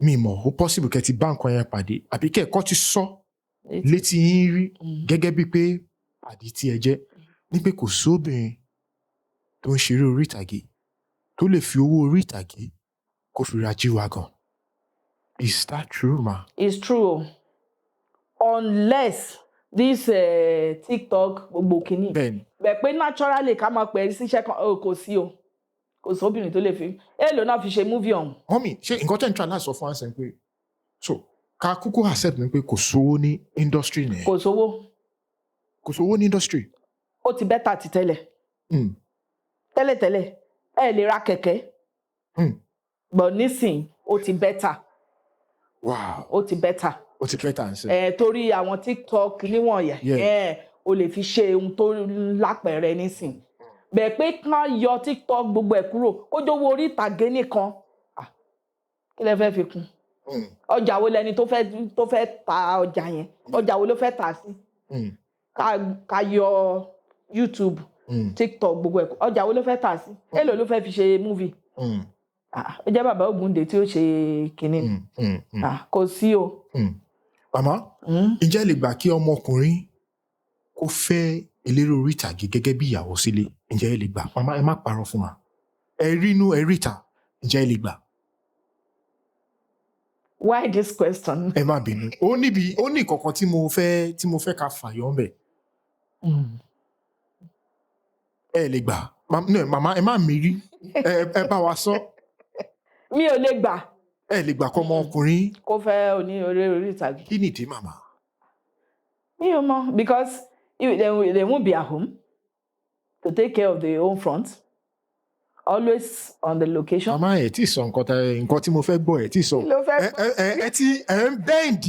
Mi mọ̀, ó possible kẹ́ ti bá nǹkan yẹn pàdé àbí kẹ́ẹ̀kọ́ ti sọ létí yín rí gẹ́gẹ́ bíi pé pàdé tí ẹ jẹ́ ní pé kò sóbìnrin tó ń ṣeré orí ìtàgé tó lè fi owó orí ìtàgé kó fi ra G-Wagon. Is that true, ma? It's true. Unless this TikTok gbogbo kìíní. Bẹ́ẹ̀ni. Bẹ̀ pé naturally ká máa pè é síṣẹ́ kan, oh, kò sí o. Kò sóbìnrin tó lè fi. Èèlò náà fi ṣe movie ọ̀hún. Mummy, ṣé nǹkan tẹ́ ń try láti sọ fún àṣẹ pé so ká kúkú accept ni pé kò sówó ní industry nìyẹn? Kò sówó. Kò sówó ní industry. Ó ti better ti tẹ́lẹ̀. Tẹ́lẹ̀tẹ́lẹ̀, ẹ lè ra kẹ̀kẹ́. But nísìn, ó ti better. Ó ti better. Ó ti better ń sẹ́. Ẹ torí àwọn TikTok níwọ̀n yẹn, ẹ o lè fi ṣe ohun tó lápẹẹrẹ nísìn. Bẹ́ẹ̀ pé kán yọ TikTok gbogbo ẹ̀ kúrò, kó jówó orí ìtàgé nìkan. Ah, kí lẹ fẹ́ fi kún? Ọjà wo lẹni tó fẹ́ ta ọjà yẹn? Ọjà wo ló fẹ́ tà sí? Ká yọ YouTube, TikTok gbogbo ẹ̀, ọjà wo ló fẹ́ tà sí? Èló ló fẹ́ fi ṣe movie? Ah, ó jẹ́ bàbá Ògúndé tí ó ṣe kinní. Ah, kò sí o. Màmá, ǹjẹ́ ẹ lè gbà kí ọmọkùnrin kó fẹ́ eléré orí ìtàgé gẹ́gẹ́ bí ìyàwó sílé? Ǹjẹ́ ẹ lè gbà? Màmá, ẹ má parọ́ fún wa. Ẹ rí inú, ẹ rí ìta. Ǹjẹ́ ẹ lè gbà? Why this question? Ẹ má bínú. Ó níbi ó ní ìkọ̀kan tí mo fẹ́ ká fàyọ̀ ńbẹ̀. Ẹ lè gbà. No, màmá, ẹ má mírí. Ẹ bá wa sọ. Mi ò lè gbà. Ẹ lè gbà kọ́ ọmọkùnrin kó fẹ́ oní orí ìtàgé. Kí nìdí, màmá? Mi ò mọ̀, because if they won't be at home to take care of the home front. Always on the location. Màmá, ẹ̀ tí ì sọ nǹkan tẹ nǹkan tí mo fẹ́ gbọ́, ẹ̀ tí ì sọ. Kí ló fẹ́ Ẹ gbọ́? ẹ ẹ ẹ tí ẹ ń bend,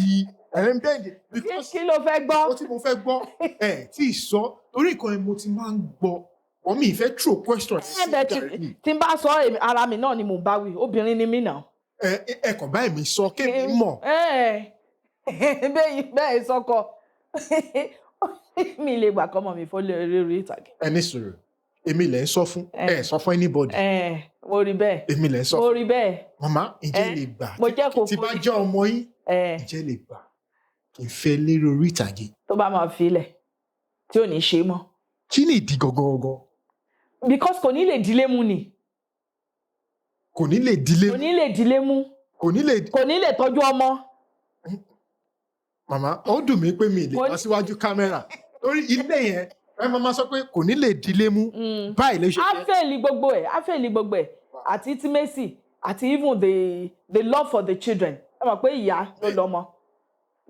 ẹ ń bend because Kí ló fẹ́ gbọ́? Nǹkan tí mo fẹ́ gbọ́, ẹ tí ì sọ, torí nǹkan ẹ mo ti máa ń gbọ́ wọ́n, mi ì fẹ́ throw question sí Ẹ bẹ̀ directly. Tí n bá sọ ara mi náà ni mò ń bá wí, obìnrin ni mí náà. Ẹ ẹ kàn báyìí mi sọ kémi mọ̀. Ẹ bẹ́ẹ̀ bẹ́ẹ̀ sọkọ mi lè gbà kọ́mọ mi fọ́ lórí orí ìtàgé. Ẹ ní sùúrù, èmi lẹ̀ ń sọ fún, ẹ sọ fún anybody. Ẹ mo rí bẹ́ẹ̀. Èmi lẹ̀ ń sọ Mo fún. rí bẹ́ẹ̀. Màmá, ǹjẹ́ Ẹ, lè gbà mo jẹ́ kó tí bá jẹ́ ọmọ yín, Ẹ ǹjẹ́ lè gbà kí n fẹ́ lérò orí ìtàgé? Tó bá máa filẹ̀ tí ò ní ṣe mọ́. Kí ni ìdí gangan gangan? Because kò ní lè dílé mú ni. Kò ní lè dílé? Kò ní lè dílé mú. Kò ní lè. Kò ní lè tọ́jú ọmọ. Màmá, ó dùn mí pé mi lè Kò wá síwájú kámẹ́rà torí ilé yẹn, ẹ máa sọ pé kò ní lè dílé mú, báyìí ló ṣe Á jẹ́. fail gbogbo ẹ̀, á fail gbogbo ẹ̀, àti intimacy, àti even the love for the children. Ẹ mọ̀ pé ìyá ló lọ́mọ,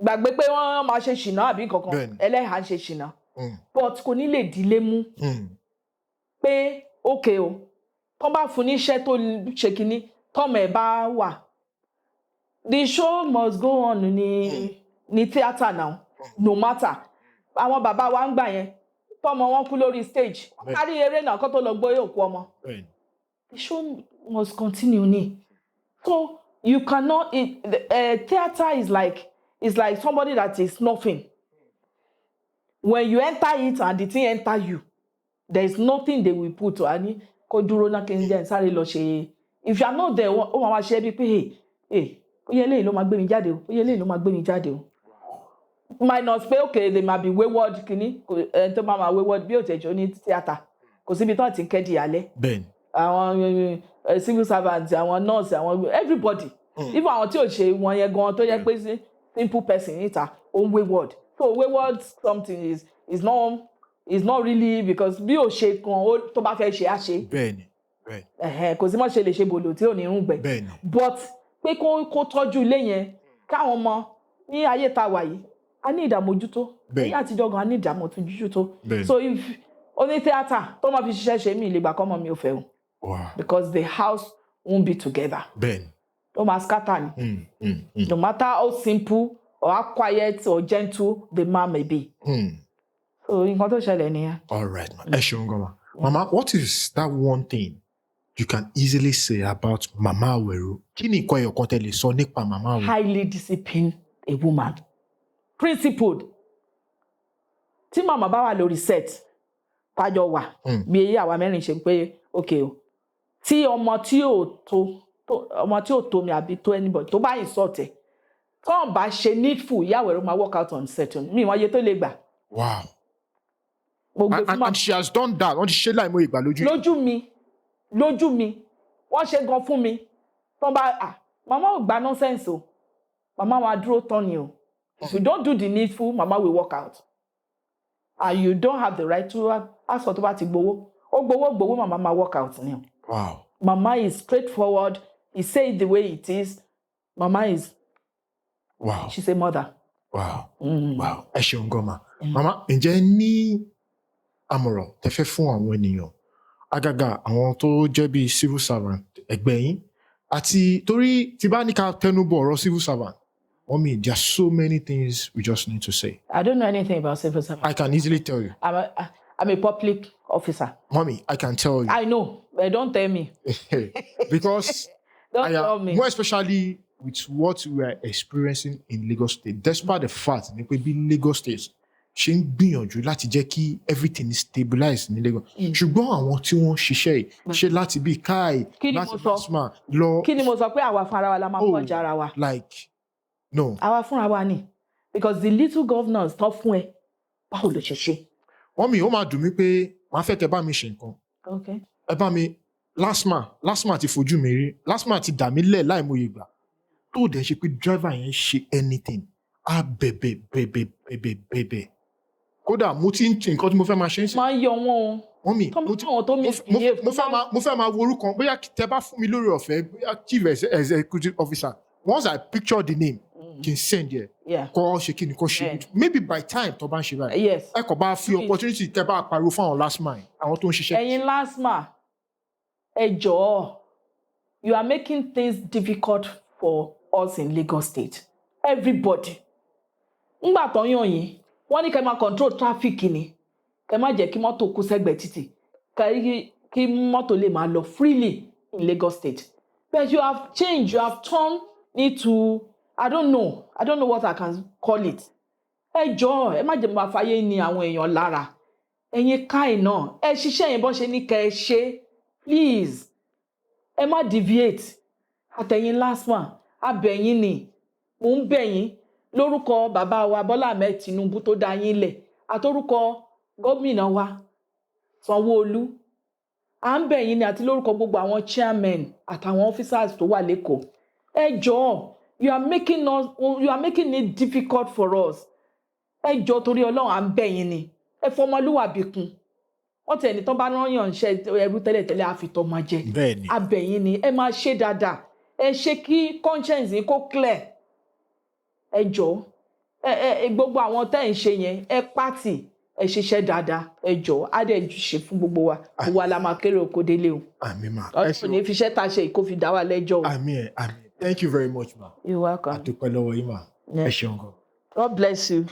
gbàgbé pé wọ́n máa ṣe ṣìnà àbí kankan. Ẹlẹ́hàá ń ṣe ṣìnà, but kò ní lè dílé mú pé ókè o, tó bá fún níṣẹ́ tó ṣe kínní, tọ́mọ ẹ̀ bá wà, the show must go on ní theatre now, no matter. Àwọn bàbá wa ń gbà yẹn, tọ́mọ wọn kú lórí stage, wọ́n kárí eré náà kó tó lọ gbé òkú ọmọ. The show must continue ni. So you cannot theatre is like somebody that is snuffing. When you enter it and the thing enter you, there is nothing they will put ani kó dúró náà kí n jẹ́ n sáré lọ ṣe. If you are not there, ó máa wá ṣe é bíi pé, "Hey, hey, ó yẹ eléyìí ló máa gbé mi jáde o, ó yẹ eléyìí ló máa gbé mi jáde o." Minus pé okay, they might be wayward kìíní, ẹni tó máa wayward bí òtẹ̀jọ́ ní theatre, kò síbi tó ti ń kẹ́dì alẹ́. Àwọn civil servants, àwọn nurse, àwọn everybody, even àwọn tí ò ṣe wọn yẹn gan tó yẹ pé simple person níta, ó ń wayward. So wayward something is not really, because bí ò ṣe kan ó tó bá fẹ́ ṣe, á ṣe. bẹ́ẹ̀ni bẹ́ẹ̀ni Ẹ̀hẹ́n, kò sí mọ́ ṣe lè ṣe bòlò tí ò ní rún gbẹ. But pé kó tọ́jú ilé yẹn, káwọn ọmọ ní ayé tá a wà yìí, a ní ìdààmójútó. Ní àtijọ́ gan, a ní ìdààmójútó. So if oní tíátà tó máa fi ṣiṣẹ́ ṣe, mí lè gbà kọ́mọ mi ò fẹ́ o, because the house won't be together. Ó máa scatter ni, no matter how simple or how quiet or gentle the man may be. So nǹkan tó ṣẹlẹ̀ nìyẹn. All right, ma. Ẹ ṣeun gan, ma. Mama, what is that one thing you can easily say about Mama Awero? Kí ni nǹkan ẹyọ kan tẹ́ lè sọ nípa Mama Awero? Highly disciplined, a woman principled. Tí màmá bá wà lórí set, tájọ wà, bí eyín àwa mẹ́rin ṣe pé ok o, tí ọmọ tí ò tó ọmọ tí ò tó mi àbí tó anybody tó bá insult ẹ̀, tọ́n bá ṣe needful, ìyá Àwẹ̀rò máa work out on set mi ìwọ̀n iye tó lè gbà. Mo gbé And, fún màmá. and she has done that. Wọ́n ti ṣe láìmọ̀ ìgbà lójú. Lójú mi, lójú mi, wọ́n ṣe gan fún mi. Tọ́n bá, ah, màmá ò gba nonsense o, màmá wa dúró tán ni o. If you don't do the needful, mama will walk out and you don't have the right to ask for. Tó bá ti gbowó, ó gbowó gbowó, màmá máa walk out ni o. Mama is straightforward. He say it the way it is. Mama is she's a mother. Wow. Ẹ ṣeun gan, ma. Mama, ǹjẹ́ ní àmọ̀ràn tẹ́ fẹ́ fún àwọn ènìyàn, àgàgà àwọn tó jẹ́ bíi civil servant ẹgbẹ́ yín? Àti torí tí bá ní ká tẹnubọ̀ ọ̀rọ̀ civil servant, Mommy, there are so many things we just need to say. I don't know anything about civil servant. I can easily tell you. I'm a public officer. Mommy, I can tell you. I know, but don't tell me. Because Don't I tell am, me. More especially with what we are experiencing in Lagos State, despite the fact ní pé bí Lagos State ṣe ń gbìyànjú láti jẹ́ kí everything stabilize ní Lagos. Ṣùgbọ́n àwọn tí wọ́n ń ṣiṣẹ́ yìí ṣe láti bí káì Kí ni láti mo sọ? LASTMA lọ. Kí ni mo sọ pé àwa fúnra wa la máa Oh. pọ̀jà ara wa? Like, no. Àwa fúnra wa ni, because the little governors tán fún ẹ, báwo ló ṣe ṣe? Wọ́n mi, ó máa dùn mí pé màá fẹ́ kẹ́ bá mi ṣe nǹkan. Ẹ bá mi LASTMA, LASTMA ti fojú mi rí, LASTMA ti dà mí lẹ̀ láìmọye ìgbà tó dẹ̀ ṣe pé driver yẹn ṣe anything, á bẹ̀bẹ̀ bẹ̀bẹ̀ bẹ̀bẹ̀ bẹ̀bẹ̀. Kódà mo ti ń nǹkan tí mo fẹ́ máa ṣe ń sìn. Máa ń yọ wọn o. Wọ́n mi tó mo ti àwọn tó mo misbehave. mo fẹ́ máa wo orúkọ, bóyá tẹ bá fún mi lórí ọ̀fẹ́, bóyá chief executive officer, once I picture the name, kí n send yẹ kọ́ ṣe kí ni kọ́ ṣe. Maybe by time tó bá ń ṣe báyìí, ẹ kò bá fi Please. opportunity tẹ bá pariwo fún àwọn LASTMA, àwọn tó ń ṣiṣẹ́. Ẹ̀yin LASTMA, Ẹ jọ̀ọ́, you are making things difficult for us in Lagos State, everybody. Ńgbà tó yàn yín, wọ́n ní kẹ́ máa control traffic ni, kẹ́ má jẹ́ kí mọ́tò kú sẹ́gbẹ̀ẹ́ títì, kí mọ́tò lè máa lọ freely in Lagos State. But you have changed, you have turned into, I don't know what I can call it. Ẹ jọ̀ọ́, ẹ má jẹ́ máa fàyè ní àwọn èèyàn lára. Ẹ̀yin káì náà, ẹ ṣiṣẹ́ yẹn bọ́n ṣe ní kẹ́ ẹ ṣe. Please, ẹ má deviate. Àtẹ̀yìn LASTMA, abẹ̀yìn ni mò ń bẹ̀ yín lórúkọ bàbá wa Bọ́lá Ahmed Tinubu tó dá yín lẹ̀, àtorúkọ gómìnà wa Sanwó-Olú. À ń bẹ̀ yín ni, àti lórúkọ gbogbo àwọn chairmen àtàwọn officers tó wà lẹ́kọ̀ọ́. Ẹ jọ̀ọ́, you are making it difficult for us. Ẹ jọ̀ọ́, torí Ọlọ́run, à ń bẹ̀ yín ni. Ẹ fọmọlúwàbí kún. Wọ́n tẹ̀ ní tán bá rán yàn ṣe ẹrú tẹ́lẹ̀tẹ́lẹ̀, àfitọ́ máa jẹ. Bẹ́ẹ̀ ni. Abẹ̀yìn ni, ẹ máa ṣe dáadáa, ẹ ṣe kí conscience yín kó clear. Ẹ jọ̀ọ́, ẹ gbogbo àwọn tẹ́ ẹ̀ ń ṣe yẹn, ẹ pàtì, ẹ ṣiṣẹ́ dáadáa. Ẹ jọ̀ọ́, á dẹ̀ ṣe fún gbogbo wa. Gbogbo wa la máa kéré oko délé o. Àmín, ma. Ẹ Ọlọ́run ṣeun. ní fiṣẹ́ tá a ṣe kó fi dá wa lẹ́jọ́ o. Àmín ẹ, àmín. Thank you very much, ma. You're welcome. A dúpẹ́ lọ́wọ́ yín, ma. Ẹ ṣeun gan. God bless you.